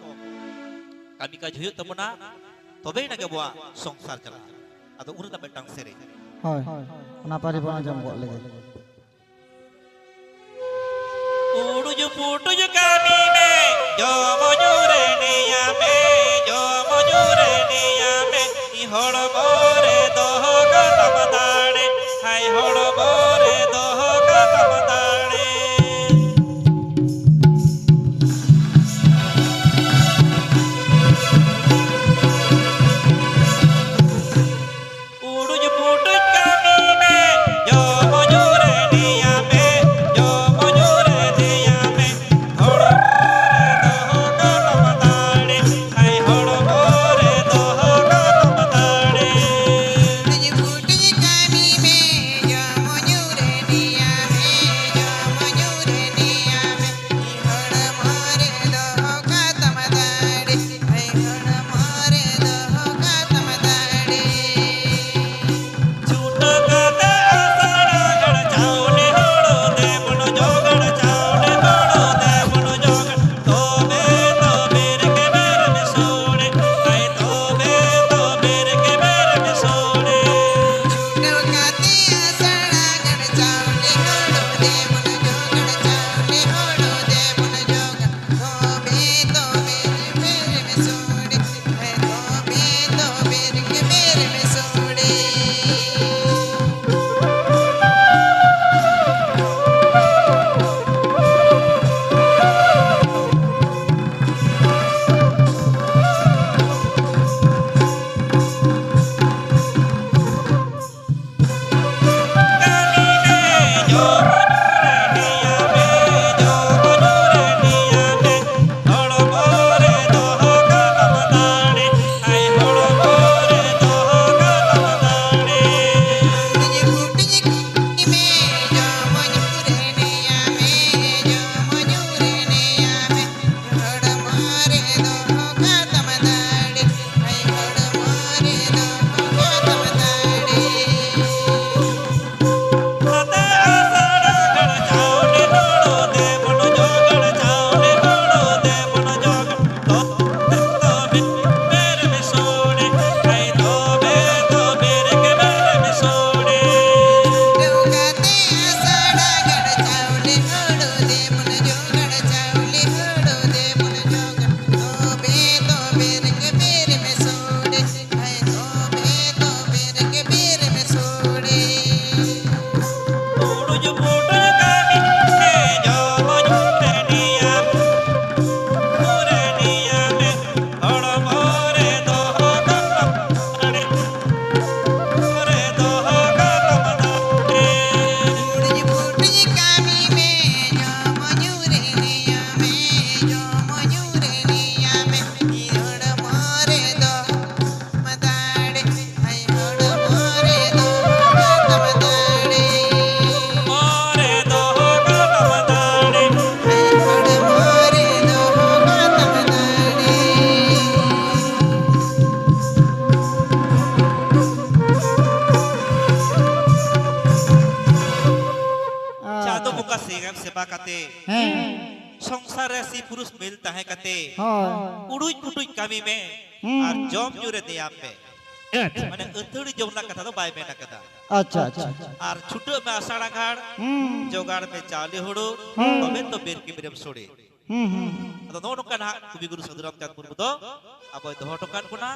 ᱠᱟᱹᱢᱤ ᱠᱟᱡᱽ ᱦᱩᱭᱩᱜ ᱛᱟᱵᱚᱱᱟ, ᱛᱚᱵᱮᱭᱮᱱᱟ ᱜᱮ ᱟᱵᱚᱣᱟᱜ ᱥᱚᱝᱥᱟᱨ ᱪᱟᱞᱟᱜᱼᱟ᱾ ᱟᱫᱚ ᱩᱱ ᱨᱮᱱᱟᱜ ᱢᱤᱫᱴᱟᱝ ᱥᱮᱨᱮᱧ᱾ ᱦᱳᱭ, ᱚᱱᱟ ᱯᱟᱹᱨᱤ ᱵᱚᱱ ᱟᱸᱡᱚᱢ ᱜᱚᱫ ᱞᱮᱜᱮ᱾ ᱩᱰᱩᱡ ᱯᱩᱴᱩᱡ ᱠᱟᱹᱢᱤ ᱢᱮ, ᱡᱚᱢ ᱧᱩ ᱨᱮ ᱱᱮᱭᱟᱢ ᱢᱮ, ᱡᱚᱢ ᱧᱩ ᱨᱮ ᱱᱮᱭᱟᱢ ᱢᱮ, ᱦᱚᱲᱢᱚ ᱨᱮ ᱫᱚᱦᱚ ᱠᱟᱛᱟᱢ ᱫᱟᱲᱮ, ᱦᱟᱭ ᱦᱚᱲᱢᱚ ᱨᱮ ᱫᱚᱦᱚ ᱠᱟᱛᱟᱢ ᱫᱟᱲᱮ᱾ ᱩᱰᱩᱡ ᱯᱩᱴᱩᱡ ᱠᱟᱹᱢᱤ ᱢᱮ, ᱡᱚᱢ ᱧᱩ ᱨᱮ ᱱᱮᱭᱟᱢ ᱢᱮ, ᱡᱚᱢ ᱧᱩ ᱨᱮ ᱱᱮᱭᱟᱢ ᱪᱟᱸᱫᱚ ᱵᱚᱸᱜᱟ ᱥᱮᱵᱟ ᱥᱮᱵᱟ ᱠᱟᱛᱮ, ᱦᱮᱸ᱾ ᱥᱚᱝᱥᱟᱨ ᱨᱮ ᱥᱤ ᱯᱩᱨᱩᱥ ᱢᱤᱞ ᱛᱟᱦᱮᱸ ᱠᱟᱛᱮ, ᱦᱳᱭ᱾ ᱩᱰᱩᱡ ᱯᱩᱰᱩᱡ ᱠᱟᱹᱢᱤ ᱢᱮ, ᱦᱩᱸ᱾ ᱟᱨ ᱡᱚᱢ ᱧᱩ ᱨᱮ ᱫᱮᱭᱟᱢ ᱢᱮ᱾ ᱟᱪᱪᱷᱟ᱾ ᱢᱟᱱᱮ ᱟᱹᱛᱷᱟᱹᱲᱤ ᱡᱚᱢ ᱨᱮᱱᱟᱜ ᱠᱟᱛᱷᱟ ᱫᱚ ᱵᱟᱭ ᱢᱮᱱ ᱟᱠᱟᱫᱟ᱾ ᱟᱪᱪᱷᱟ, ᱟᱪᱪᱷᱟ, ᱟᱪᱪᱷᱟ᱾ ᱟᱨ ᱪᱷᱩᱴᱟᱹᱜ ᱢᱮ ᱟᱥᱟᱲ ᱟᱸᱜᱷᱟᱲ, ᱦᱩᱸ᱾ ᱡᱚᱜᱟᱲ ᱢᱮ ᱪᱟᱣᱞᱮ ᱦᱩᱲᱩ, ᱦᱩᱸ᱾ ᱛᱚᱵᱮ ᱛᱚ ᱵᱤᱨ ᱠᱤᱢᱤᱨᱮᱢ ᱥᱚᱲᱮ᱾ ᱦᱩᱸ, ᱦᱩᱸ᱾ ᱟᱫᱚ ᱱᱚᱜᱼᱚ ᱱᱚᱝᱠᱟ ᱱᱟᱦᱟᱜ ᱠᱚᱵᱤ ᱜᱩᱨᱩ ᱥᱟᱹᱫᱷᱩ ᱨᱟᱢᱪᱟᱸᱫᱽ ᱢᱩᱨᱢᱩ ᱫᱚ ᱟᱵᱚᱭ ᱫᱚᱦᱚ ᱦᱚᱴᱚ ᱠᱟᱫ ᱵᱚᱱᱟ᱾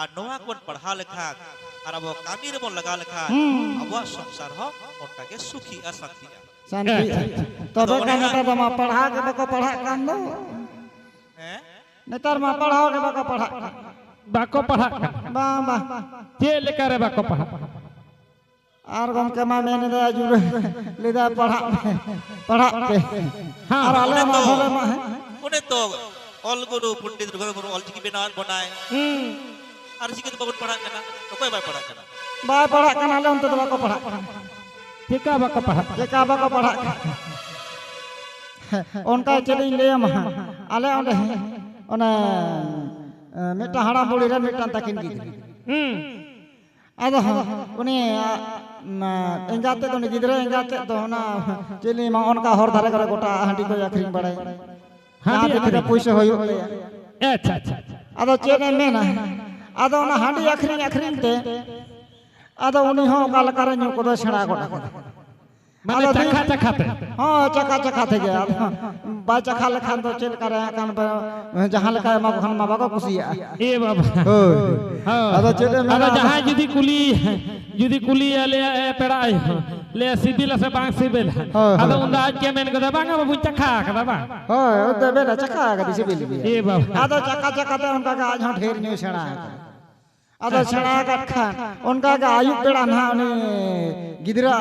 ᱟᱨ ᱱᱚᱣᱟ ᱠᱚᱵᱚᱱ ᱯᱟᱲᱦᱟᱣ ᱞᱮᱠᱷᱟᱱ ᱟᱨ ᱟᱵᱚ ᱠᱟᱹᱢᱤ ᱨᱮᱵᱚᱱ ᱞᱟᱜᱟᱣ ᱞᱮᱠᱷᱟᱱ, ᱦᱩᱸ᱾ ᱟᱵᱚᱣᱟᱜ ᱥᱚᱝᱥᱟᱨ ᱦᱚᱸ ᱚᱱᱠᱟ ᱜᱮ ᱥᱩᱠᱷᱤᱜᱼᱟ, ᱥᱟᱱᱛᱤᱜᱼᱟ᱾ ᱥᱟᱱᱛᱤᱜᱼᱟ᱾ ᱟᱫᱚ ᱚᱱᱮ ᱱᱮᱛᱟᱨ ᱫᱚ ᱢᱟ ᱯᱟᱲᱦᱟᱣ ᱜᱮ ᱵᱟᱠᱚ ᱯᱟᱲᱦᱟᱜ ᱠᱟᱱ ᱫᱚ᱾ ᱦᱮᱸ? ᱱᱮᱛᱟᱨ ᱢᱟ ᱯᱟᱲᱦᱟᱣ ᱜᱮ ᱵᱟᱠᱚ ᱯᱟᱲᱦᱟᱜ ᱠᱟᱱ᱾ ᱵᱟᱠᱚ ᱯᱟᱲᱦᱟᱜ ᱠᱟᱱᱟ᱾ ᱵᱟᱝ, ᱵᱟᱝ᱾ ᱪᱮᱫ ᱞᱮᱠᱟ ᱨᱮ ᱵᱟᱠᱚ ᱯᱟᱲᱦᱟᱜ ᱠᱟᱱᱟ? ᱟᱨ ᱜᱚᱢᱠᱮ ᱢᱟ ᱢᱮᱱ ᱮᱫᱟ, ᱡᱩᱨᱟᱹ ᱞᱟᱹᱭᱫᱟ, "ᱯᱟᱲᱦᱟᱜ ᱯᱮ, ᱯᱟᱲᱦᱟᱜ ᱯᱮ᱾" ᱦᱮᱸ᱾ ᱟᱨ ᱟᱞᱮ ᱚᱱᱮ ᱢᱟ ᱛᱚ, ᱫᱷᱚᱨᱮ ᱢᱟ, ᱦᱮᱸ᱾ ᱚᱱᱮ ᱛᱚ, ᱚᱞ ᱜᱩᱨᱩ ᱯᱚᱱᱰᱤᱛ ᱨᱚᱜᱷᱩᱱᱟᱛᱷ ᱢᱩᱨᱢᱩ ᱚᱞ ᱪᱤᱠᱤ ᱵᱮᱱᱟᱣᱟᱫ ᱵᱚᱱᱟᱭ᱾ ᱦᱩᱸ᱾ ᱟᱨ ᱪᱤᱠᱟᱹ ᱛᱮ ᱵᱟᱵᱚᱱ ᱯᱟᱲᱦᱟᱜ ᱠᱟᱱᱟ? ᱚᱠᱚᱭ ᱵᱟᱭ ᱯᱟᱲᱦᱟᱜ ᱠᱟᱱᱟ? ᱵᱟᱭ ᱯᱟᱲᱦᱟᱜ ᱠᱟᱱᱟ, ᱟᱞᱮ ᱚᱱᱛᱮ ᱫᱚ ᱵᱟᱠᱚ ᱯᱟᱲᱦᱟᱜ ᱠᱟᱱᱟ᱾ ᱪᱮᱠᱟ ᱵᱟᱠᱚ ᱯᱟᱲᱦᱟᱜ ᱠᱟᱱᱟ? ᱪᱮᱠᱟ ᱵᱟᱠᱚ ᱯᱟᱲᱦᱟᱜ ᱠᱟᱱᱟ? ᱚᱱᱠᱟ ᱪᱮᱫ ᱤᱧ ᱞᱟᱹᱭ ᱟᱢᱟ, ᱟᱞᱮ ᱚᱸᱰᱮ ᱚᱱᱮ, ᱮ, ᱢᱤᱫᱴᱟᱝ ᱦᱟᱲᱟᱢ ᱵᱩᱲᱦᱤ ᱨᱮᱱ ᱢᱤᱫᱴᱟᱝ ᱛᱟᱹᱠᱤᱱ ᱜᱤᱫᱽᱨᱟᱹ᱾ ᱦᱩᱸ᱾ ᱟᱫᱚ ᱩᱱᱤ, ᱟ, ᱢᱟ, ᱮᱸᱜᱟᱛ ᱛᱮᱫ ᱫᱚ, ᱩᱱᱤ ᱜᱤᱫᱽᱨᱟᱹ ᱮᱸᱜᱟᱛ ᱛᱮᱫ ᱫᱚ ᱚᱱᱟ, ᱪᱮᱫ ᱞᱤᱧ ᱞᱟᱹᱭ ᱟᱢᱟ, ᱚᱱᱠᱟ ᱦᱚᱨ ᱫᱷᱟᱨᱮ ᱠᱚᱨᱮ ᱜᱚᱴᱟ ᱦᱟᱺᱰᱤ ᱠᱚᱭ ᱟᱹᱠᱷᱨᱤᱧ ᱵᱟᱲᱟᱭᱟ᱾ ᱦᱟᱺᱰᱤ ᱡᱟᱦᱟᱸ ᱛᱤᱱᱟᱹᱜ ᱜᱮ ᱟᱹᱠᱷᱨᱤᱧ? ᱯᱩᱭᱥᱟᱹ ᱦᱩᱭᱩᱜ ᱛᱟᱭᱟ᱾ ᱟᱪᱪᱷᱟ, ᱟᱪᱪᱷᱟ, ᱟᱪᱪᱷᱟ᱾ ᱟᱫᱚ ᱪᱮᱫ ᱮᱢ ᱢᱮᱱᱟ, ᱟᱫᱚ ᱚᱱᱟ ᱦᱟᱺᱰᱤ ᱟᱹᱠᱷᱨᱤᱧ ᱟᱹᱠᱷᱨᱤᱧ ᱛᱮ, ᱟᱫᱚ ᱩᱱᱤ ᱦᱚᱸ ᱚᱠᱟ ᱞᱮᱠᱟ ᱨᱮ ᱧᱩ ᱠᱚᱫᱚᱭ ᱥᱮᱬᱟ ᱜᱚᱫ ᱟᱠᱟᱫᱟ᱾ ᱢᱟᱱᱮ ᱟᱫᱚ ᱪᱟᱠᱷᱟ ᱫᱤᱱ ᱪᱟᱠᱷᱟ ᱛᱮ? ᱦᱚᱸ, ᱪᱟᱠᱷᱟ ᱪᱟᱠᱷᱟ ᱛᱮᱜᱮ᱾ ᱟᱫᱚ ᱵᱟᱭ ᱪᱟᱠᱷᱟ ᱞᱮᱠᱷᱟᱱ ᱫᱚ ᱪᱮᱫ ᱞᱮᱠᱟ ᱨᱮ ᱦᱟᱸᱜ ᱠᱷᱟᱱ ᱵᱟ-, ᱡᱟᱦᱟᱸ ᱞᱮᱠᱟ ᱮᱢᱟ ᱠᱚ ᱠᱷᱟᱱ ᱢᱟ ᱵᱟᱠᱚ ᱠᱩᱥᱤᱭᱟᱜᱼᱟ᱾ ᱮ ᱵᱟᱵᱟ᱾ ᱦᱳᱭ᱾ ᱦᱳᱭ᱾ ᱟᱫᱚ ᱪᱮᱫ ᱮᱢ ᱟᱫᱚ ᱢᱮᱱᱟ? ᱡᱟᱦᱟᱸᱭ ᱡᱩᱫᱤ ᱠᱩᱞᱤ, ᱡᱩᱫᱤ ᱠᱩᱞᱤᱭᱮᱭᱟ, ᱞᱟᱹᱭᱟ, "ᱮ ᱯᱮᱲᱟ ᱟᱭᱳ, ᱞᱟᱹᱭᱟ ᱥᱤᱵᱤᱞᱟ ᱥᱮ ᱵᱟᱝ ᱥᱤᱵᱤᱞᱟ? ᱦᱳᱭ, ᱟᱫᱚ ᱦᱳᱭ᱾ ᱩᱱᱫᱚ ᱟᱡ ᱜᱮ ᱢᱮᱱ ᱜᱚᱫᱟ, "ᱵᱟᱝᱟ ᱵᱟᱹᱵᱩᱧ ᱪᱟᱠᱷᱟ ᱟᱠᱟᱫᱟ ᱵᱟᱝ?" ᱦᱳᱭ, ᱚᱱᱛᱮ ᱵᱮᱱ ᱪᱟᱠᱷᱟ ᱟᱠᱟᱫᱟ, ᱥᱤᱵᱤᱞ ᱜᱮᱭᱟ᱾ ᱮ ᱵᱟᱵᱟ᱾ ᱟᱫᱚ ᱪᱟᱠᱷᱟ ᱪᱟᱠᱷᱟ ᱛᱮ ᱚᱱᱠᱟ ᱜᱮ ᱟᱡ ᱦᱚᱸ ᱰᱷᱮᱨ ᱧᱩᱭ ᱥᱮᱬᱟ ᱟᱠᱟᱫᱟ᱾ ᱟᱫᱚ ᱟᱪᱪᱷᱟ᱾ ᱥᱮᱬᱟ ᱟᱠᱟᱫ ᱠᱷᱟᱱ ᱚᱱᱠᱟ ᱜᱮ ᱟᱹᱭᱩᱵ ᱵᱮᱲᱟ ᱱᱟᱦᱟᱜ ᱩᱱᱤ ᱜᱤᱫᱽᱨᱟᱹ,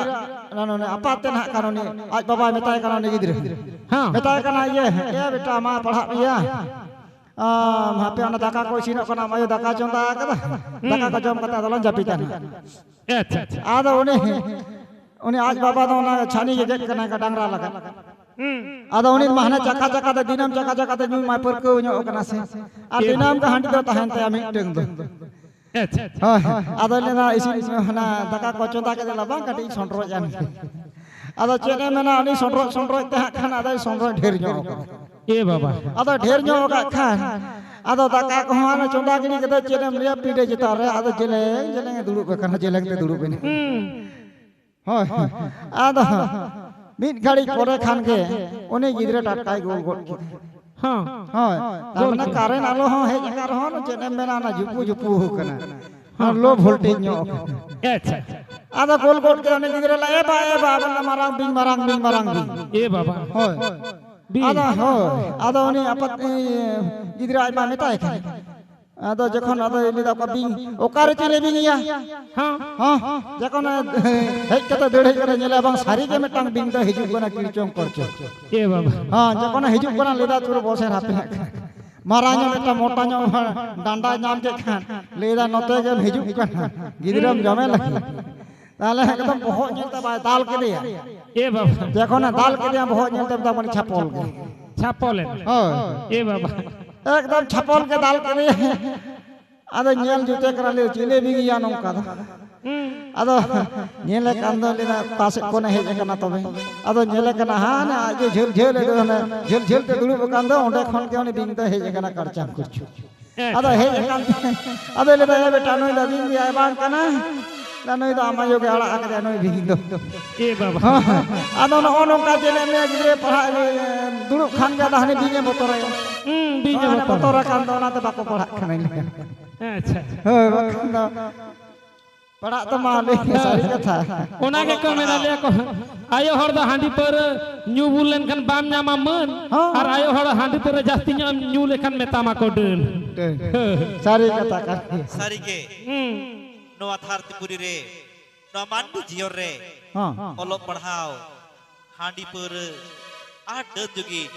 ᱚᱱᱟ, ᱚᱱᱟ ᱟᱯᱟᱛ ᱛᱮ ᱱᱟᱦᱟᱜ ᱠᱷᱟᱱ ᱩᱱᱤ ᱟᱡ ᱵᱟᱵᱟᱭ ᱢᱮᱛᱟᱭ ᱠᱟᱱᱟ, ᱩᱱᱤ ᱜᱤᱫᱽᱨᱟᱹ᱾ ᱦᱮᱸ᱾ ᱢᱮᱛᱟᱭ ᱠᱟᱱᱟ, "ᱤᱭᱟᱹ, ᱮ ᱵᱮᱴᱟ, ᱢᱟ ᱯᱟᱲᱦᱟᱜ ᱢᱮᱭᱟ᱾ ᱟᱢ ᱦᱟᱯᱮ ᱚᱱᱟ ᱫᱟᱠᱟ ᱠᱚ ᱤᱥᱤᱱᱚᱜ ᱠᱟᱱᱟ, ᱟᱢ ᱟᱭᱳ ᱫᱟᱠᱟ ᱪᱚᱸᱫᱟ ᱟᱠᱟᱫᱟ᱾ ᱦᱩᱸ᱾ ᱫᱟᱠᱟ ᱠᱚ ᱡᱚᱢ ᱠᱟᱛᱮ ᱟᱫᱚ ᱞᱟᱝ ᱡᱟᱹᱯᱤᱫᱟ ᱱᱟᱦᱟᱜ᱾" ᱟᱪᱪᱷᱟ, ᱟᱪᱪᱷᱟ᱾ ᱟᱫᱚ ᱩᱱᱤ, ᱩᱱᱤ ᱟᱡ ᱵᱟᱵᱟ ᱫᱚ ᱚᱱᱟ ᱪᱷᱟᱹᱱᱤ ᱜᱮ ᱜᱮᱫ ᱠᱟᱱᱟᱭ, ᱰᱟᱝᱨᱟ ᱞᱟᱜᱟ᱾ ᱦᱩᱸ᱾ ᱟᱫᱚ ᱩᱱᱤ ᱢᱟ ᱦᱟᱱᱮ ᱪᱟᱠᱟ ᱪᱟᱠᱟ ᱛᱮ, ᱫᱤᱱᱟᱹᱢ ᱪᱟᱠᱟ ᱪᱟᱠᱟ ᱛᱮ ᱧᱩ ᱢᱟᱭ ᱯᱟᱹᱨᱠᱟᱹᱣ ᱧᱚᱜ ᱠᱟᱱᱟ ᱥᱮ᱾ ᱟᱨ ᱮ ᱫᱤᱱᱟᱹᱢ ᱜᱮ ᱦᱟᱺᱰᱤ ᱫᱚ ᱛᱟᱦᱮᱱ ᱛᱟᱭᱟ ᱢᱤᱫᱴᱟᱹᱝ ᱫᱚ᱾ ᱟᱪᱪᱷᱟ, ᱟᱪᱪᱷᱟ᱾ ᱦᱳᱭ᱾ ᱟᱫᱚ ᱞᱟᱹᱭᱫᱟ, ᱤᱥᱤᱱ, ᱦᱟᱱᱟ ᱫᱟᱠᱟ ᱠᱚ ᱪᱚᱸᱫᱟ ᱠᱮᱫᱟ, ᱞᱟᱹᱭᱫᱟ, "ᱵᱟᱝ, ᱠᱟᱹᱴᱤᱡ ᱤᱧ ᱥᱚᱸᱰᱨᱚᱡ ᱟᱱ ᱜᱮ᱾" ᱟᱫᱚ ᱪᱮᱫ ᱮ ᱢᱮᱱᱟ, ᱩᱱᱤ ᱥᱚᱸᱰᱨᱚᱡ ᱥᱚᱸᱰᱨᱚᱡ ᱛᱮ ᱦᱟᱸᱜ ᱠᱷᱟᱱ ᱟᱫᱚᱭ ᱥᱚᱸᱰᱨᱚᱡ ᱰᱷᱮᱨ ᱧᱚᱜ ᱠᱟᱫᱟ᱾ ᱮ ᱵᱟᱵᱟ᱾ ᱟᱫᱚ ᱰᱷᱮᱨ ᱧᱚᱜ ᱟᱠᱟᱫ ᱠᱷᱟᱱ, ᱟᱫᱚ ᱫᱟᱠᱟ ᱠᱚᱦᱚᱸ ᱦᱟᱱᱮ ᱪᱚᱸᱫᱟ ᱜᱤᱰᱤ ᱠᱟᱛᱮ ᱪᱮᱫ ᱮᱢ ᱞᱟᱹᱭᱟ, ᱯᱤᱸᱰᱟᱹ ᱪᱮᱛᱟᱱ ᱨᱮ ᱟᱫᱚ ᱡᱮᱞᱮᱧ ᱡᱮᱞᱮᱧ ᱮ ᱫᱩᱲᱩᱵ ᱟᱠᱟᱱᱟ, ᱡᱮᱞᱮᱧ ᱛᱮ ᱫᱩᱲᱩᱵ ᱮᱱᱟ᱾ ᱦᱩᱸ᱾ ᱦᱳᱭ, ᱦᱳᱭ᱾ ᱟᱫᱚ ᱢᱤᱫ ᱜᱷᱟᱹᱲᱤᱡ ᱯᱚᱨᱮ ᱠᱷᱟᱱ ᱜᱮ ᱩᱱᱤ ᱜᱤᱫᱽᱨᱟᱹ ᱴᱟᱴᱠᱟᱭ ᱜᱳᱞ ᱜᱚᱫ ᱠᱮᱫᱟ᱾ ᱦᱚᱸ᱾ ᱦᱳᱭ᱾ ᱛᱟᱨ ᱜᱳᱞ ᱢᱟᱱᱮ ᱠᱮᱫᱟ᱾ ᱠᱟᱨᱮᱱᱴ ᱟᱞᱚ ᱦᱚᱸ ᱦᱮᱡ ᱟᱠᱟᱱ ᱨᱮᱦᱚᱸ, ᱪᱮᱫ ᱮᱢ ᱢᱮᱱᱟ, ᱚᱱᱟ ᱡᱩᱯᱩ ᱡᱩᱯᱩ ᱠᱟᱱᱟ᱾ ᱦᱚᱸ᱾ ᱞᱳ ᱵᱷᱳᱞᱴᱮᱡᱽ ᱧᱚᱜ ᱠᱟᱱᱟ᱾ ᱟᱪᱪᱷᱟ, ᱟᱪᱪᱷᱟ᱾ ᱟᱫᱚ ᱜᱳᱞ ᱜᱚᱫ ᱠᱮᱫᱟ ᱩᱱᱤ ᱜᱤᱫᱽᱨᱟᱹ ᱞᱟᱹᱭ, "ᱮ ᱵᱟ, ᱮ ᱵᱟ, ᱟᱵᱚ ᱫᱚ ᱢᱟᱨᱟᱝ ᱵᱤᱧ, ᱢᱟᱨᱟᱝ ᱵᱤᱧ, ᱢᱟᱨᱟᱝ ᱵᱤᱧ᱾" ᱮ ᱵᱟᱵᱟ᱾ ᱦᱳᱭ᱾ ᱵᱤᱧ᱾ ᱟᱫᱚ, ᱦᱳᱭ᱾ ᱟᱫᱚ ᱩᱱᱤ ᱟᱯᱟᱛ, ᱤᱭᱟᱹ, ᱜᱤᱫᱽᱨᱟᱹ ᱟᱡ ᱢᱟ ᱢᱮᱛᱟᱭ ᱠᱟᱱ᱾ ᱟᱫᱚ ᱡᱚᱠᱷᱚᱱ ᱟᱫᱚᱭ ᱞᱟᱹᱭᱫᱟ, "ᱚᱠᱟ ᱵᱤᱧ, ᱚᱠᱟᱨᱮ ᱪᱮᱞᱮ ᱵᱤᱧ ᱮᱭᱟ?" ᱦᱚᱸ᱾ ᱦᱚᱸ, ᱡᱚᱠᱷᱚᱱ ᱦᱮᱡ ᱠᱟᱛᱮ, ᱫᱟᱹᱲ ᱦᱮᱡ ᱠᱟᱛᱮ ᱧᱮᱞᱮ, ᱵᱟᱝ, ᱥᱟᱹᱨᱤ ᱜᱮ ᱢᱤᱫᱴᱟᱝ ᱵᱤᱧ ᱫᱚ ᱦᱤᱡᱩᱜ ᱠᱟᱱᱟ, ᱠᱤᱲᱪᱚᱝ ᱠᱚᱲᱪᱚᱝ᱾ ᱮ ᱵᱟᱵᱟ᱾ ᱦᱚᱸ, ᱡᱚᱠᱷᱚᱱᱮ ᱦᱤᱡᱩᱜ ᱠᱟᱱᱟ, ᱞᱟᱹᱭᱫᱟ, "ᱛᱩᱨ ᱵᱚᱥᱮ ᱦᱟᱯᱮ ᱦᱟᱸᱜ ᱠᱷᱟᱱ᱾ ᱢᱟᱨᱟᱝ ᱧᱚᱜ ᱢᱤᱫᱴᱟᱝ ᱢᱚᱴᱟ ᱧᱚᱜ ᱰᱟᱸᱰᱟᱭ ᱧᱟᱢ ᱠᱮᱫ ᱠᱷᱟᱱ, ᱞᱟᱹᱭᱫᱟ, ᱱᱚᱛᱮ ᱜᱮᱢ ᱦᱤᱡᱩᱜ ᱠᱟᱱᱟ, ᱜᱤᱫᱽᱨᱟᱹᱢ ᱡᱚᱢᱮ ᱞᱟᱹᱜᱤᱫ?" ᱛᱟᱦᱞᱮ ᱮᱠᱫᱚᱢ ᱵᱚᱦᱚᱜ ᱧᱮᱞᱛᱮ ᱵᱟᱭ ᱫᱟᱞ ᱠᱮᱫᱮᱭᱟ᱾ ᱮ ᱵᱟᱵᱟ᱾ ᱡᱚᱠᱷᱚᱱᱮ ᱫᱟᱞ ᱠᱮᱫᱮᱭᱟ ᱵᱚᱦᱚᱜ ᱧᱮᱞᱛᱮ, ᱢᱮᱛᱟ ᱵᱚᱱ ᱪᱷᱟᱯᱚᱞ ᱜᱮ᱾ ᱪᱷᱟᱯᱚᱞ ᱮᱱᱟ᱾ ᱦᱳᱭ᱾ ᱮ ᱵᱟᱵᱟ᱾ ᱮᱠᱫᱚᱢ ᱪᱷᱟᱯᱚᱞ ᱜᱮ ᱫᱟᱞ ᱠᱮᱫᱮᱭᱟ᱾ ᱟᱫᱚ ᱧᱮᱞ ᱡᱩᱛᱮ ᱠᱟᱱᱟ, ᱞᱟᱹᱭ, "ᱪᱤᱞᱤ ᱵᱤᱧ ᱭᱟ ᱱᱚᱝᱠᱟ ᱫᱚ?" ᱦᱩᱸ᱾ ᱟᱫᱚ ᱧᱮᱞᱮ ᱠᱟᱱ ᱫᱚ, ᱞᱟᱹᱭᱫᱟ, "ᱚᱠᱟ ᱥᱮᱫ ᱠᱷᱚᱱᱮ ᱦᱮᱡ ᱟᱠᱟᱱᱟ ᱛᱚᱵᱮ?" ᱟᱫᱚ ᱧᱮᱞᱮ ᱠᱟᱱᱟ, ᱦᱟᱱᱮ ᱟᱡ ᱡᱮ ᱡᱷᱟᱹᱞ ᱡᱷᱟᱹᱞ ᱮ ᱫᱚ, ᱦᱟᱱᱮ ᱡᱷᱟᱹᱞ ᱡᱷᱟᱹᱞ ᱛᱮ ᱫᱩᱲᱩᱵ ᱟᱠᱟᱱ ᱫᱚ, ᱚᱸᱰᱮ ᱠᱷᱚᱱ ᱜᱮ ᱩᱱᱤ ᱵᱤᱧ ᱫᱚᱭ ᱦᱮᱡ ᱟᱠᱟᱱᱟ, ᱠᱟᱲᱪᱟᱝ ᱠᱩᱲᱪᱩ᱾ ᱟᱫᱚ ᱦᱮᱡ ᱟᱠᱟᱱ ᱛᱮ, ᱟᱫᱚᱭ ᱞᱟᱹᱭᱫᱟ, "ᱮ ᱵᱮᱴᱟ, ᱱᱩᱭ ᱫᱚ ᱵᱤᱧ ᱜᱮᱭᱟᱭ, ᱵᱟᱝ ᱠᱟᱱᱟ? ᱱᱩᱭ ᱫᱚ ᱟᱢ ᱟᱭᱳ ᱜᱮ ᱟᱲᱟᱜ ᱟᱠᱟᱫᱮᱭᱟ, ᱱᱩᱭ ᱵᱤᱧ ᱫᱚ᱾" ᱮ ᱵᱟᱵᱟ᱾ ᱦᱮᱸ, ᱦᱮᱸ᱾ ᱟᱫᱚ ᱱᱚᱜᱼᱚ ᱱᱚᱝᱠᱟ ᱪᱮᱫ ᱮᱢ ᱞᱟᱹᱭᱟ, ᱜᱤᱫᱽᱨᱟᱹ ᱯᱟᱲᱦᱟᱜ, ᱮ, ᱫᱩᱲᱩᱵ ᱠᱷᱟᱱ ᱜᱮ ᱟᱫᱚ ᱦᱟᱹᱱᱤ ᱵᱤᱧ ᱮ ᱵᱚᱛᱚᱨᱟᱭᱟ᱾ ᱦᱩᱸ, ᱵᱤᱧ ᱮ ᱦᱮᱸ, ᱦᱟᱱᱮ ᱵᱚᱛᱚᱨ᱾ ᱵᱚᱛᱚᱨ ᱟᱠᱟᱱ ᱫᱚ, ᱚᱱᱟᱛᱮ ᱵᱟᱠᱚ ᱯᱟᱲᱦᱟᱜ ᱠᱟᱱᱟ, ᱤᱱᱟᱹ᱾ ᱟᱪᱪᱷᱟ, ᱟᱪᱪᱷᱟ᱾ ᱦᱳᱭ, ᱵᱟᱠᱷᱟᱱ ᱫᱚ ᱯᱟᱲᱟᱜ ᱛᱟᱢᱟ, ᱞᱟᱹᱭ ᱢᱮ, ᱥᱟᱹᱨᱤ ᱠᱟᱛᱷᱟ᱾ ᱚᱱᱟ ᱜᱮᱠᱚ ᱢᱮᱱᱟ, ᱞᱟᱹᱭᱟ ᱠᱚ, ᱟᱭᱳ ᱦᱚᱲ ᱫᱚ ᱦᱟᱺᱰᱤ ᱯᱟᱹᱣᱨᱟᱹ ᱧᱩ ᱵᱩᱞ ᱞᱮᱱᱠᱷᱟᱱ ᱵᱟᱢ ᱧᱟᱢᱟ ᱢᱟᱹᱱ, ᱦᱚᱸ᱾ ᱟᱨ ᱟᱭᱳ ᱦᱚᱲ ᱦᱟᱺᱰᱤ ᱯᱟᱹᱣᱨᱟᱹ ᱡᱟᱹᱥᱛᱤ ᱧᱚᱜ ᱮᱢ ᱧᱩ ᱞᱮᱠᱷᱟᱱ ᱢᱮᱛᱟᱢᱟ ᱠᱚ ᱰᱟᱹᱱ᱾ ᱥᱟᱹᱨᱤ ᱠᱟᱛᱷᱟ ᱠᱟᱱ ᱜᱮᱭᱟ᱾ ᱥᱟᱹᱨᱤ ᱜᱮ᱾ ᱦᱩᱸ᱾ ᱱᱚᱣᱟ ᱫᱷᱟᱹᱨᱛᱤ ᱯᱩᱨᱤ ᱨᱮ, ᱱᱚᱣᱟ ᱢᱟᱹᱱᱢᱤ ᱡᱤᱭᱚᱱ ᱨᱮ ᱦᱚᱸ᱾ ᱚᱞᱚᱜ ᱯᱟᱲᱦᱟᱣ, ᱦᱟᱺᱰᱤ ᱯᱟᱹᱣᱨᱟᱹ ᱟᱨ ᱰᱟᱹᱱ ᱡᱩᱜᱤ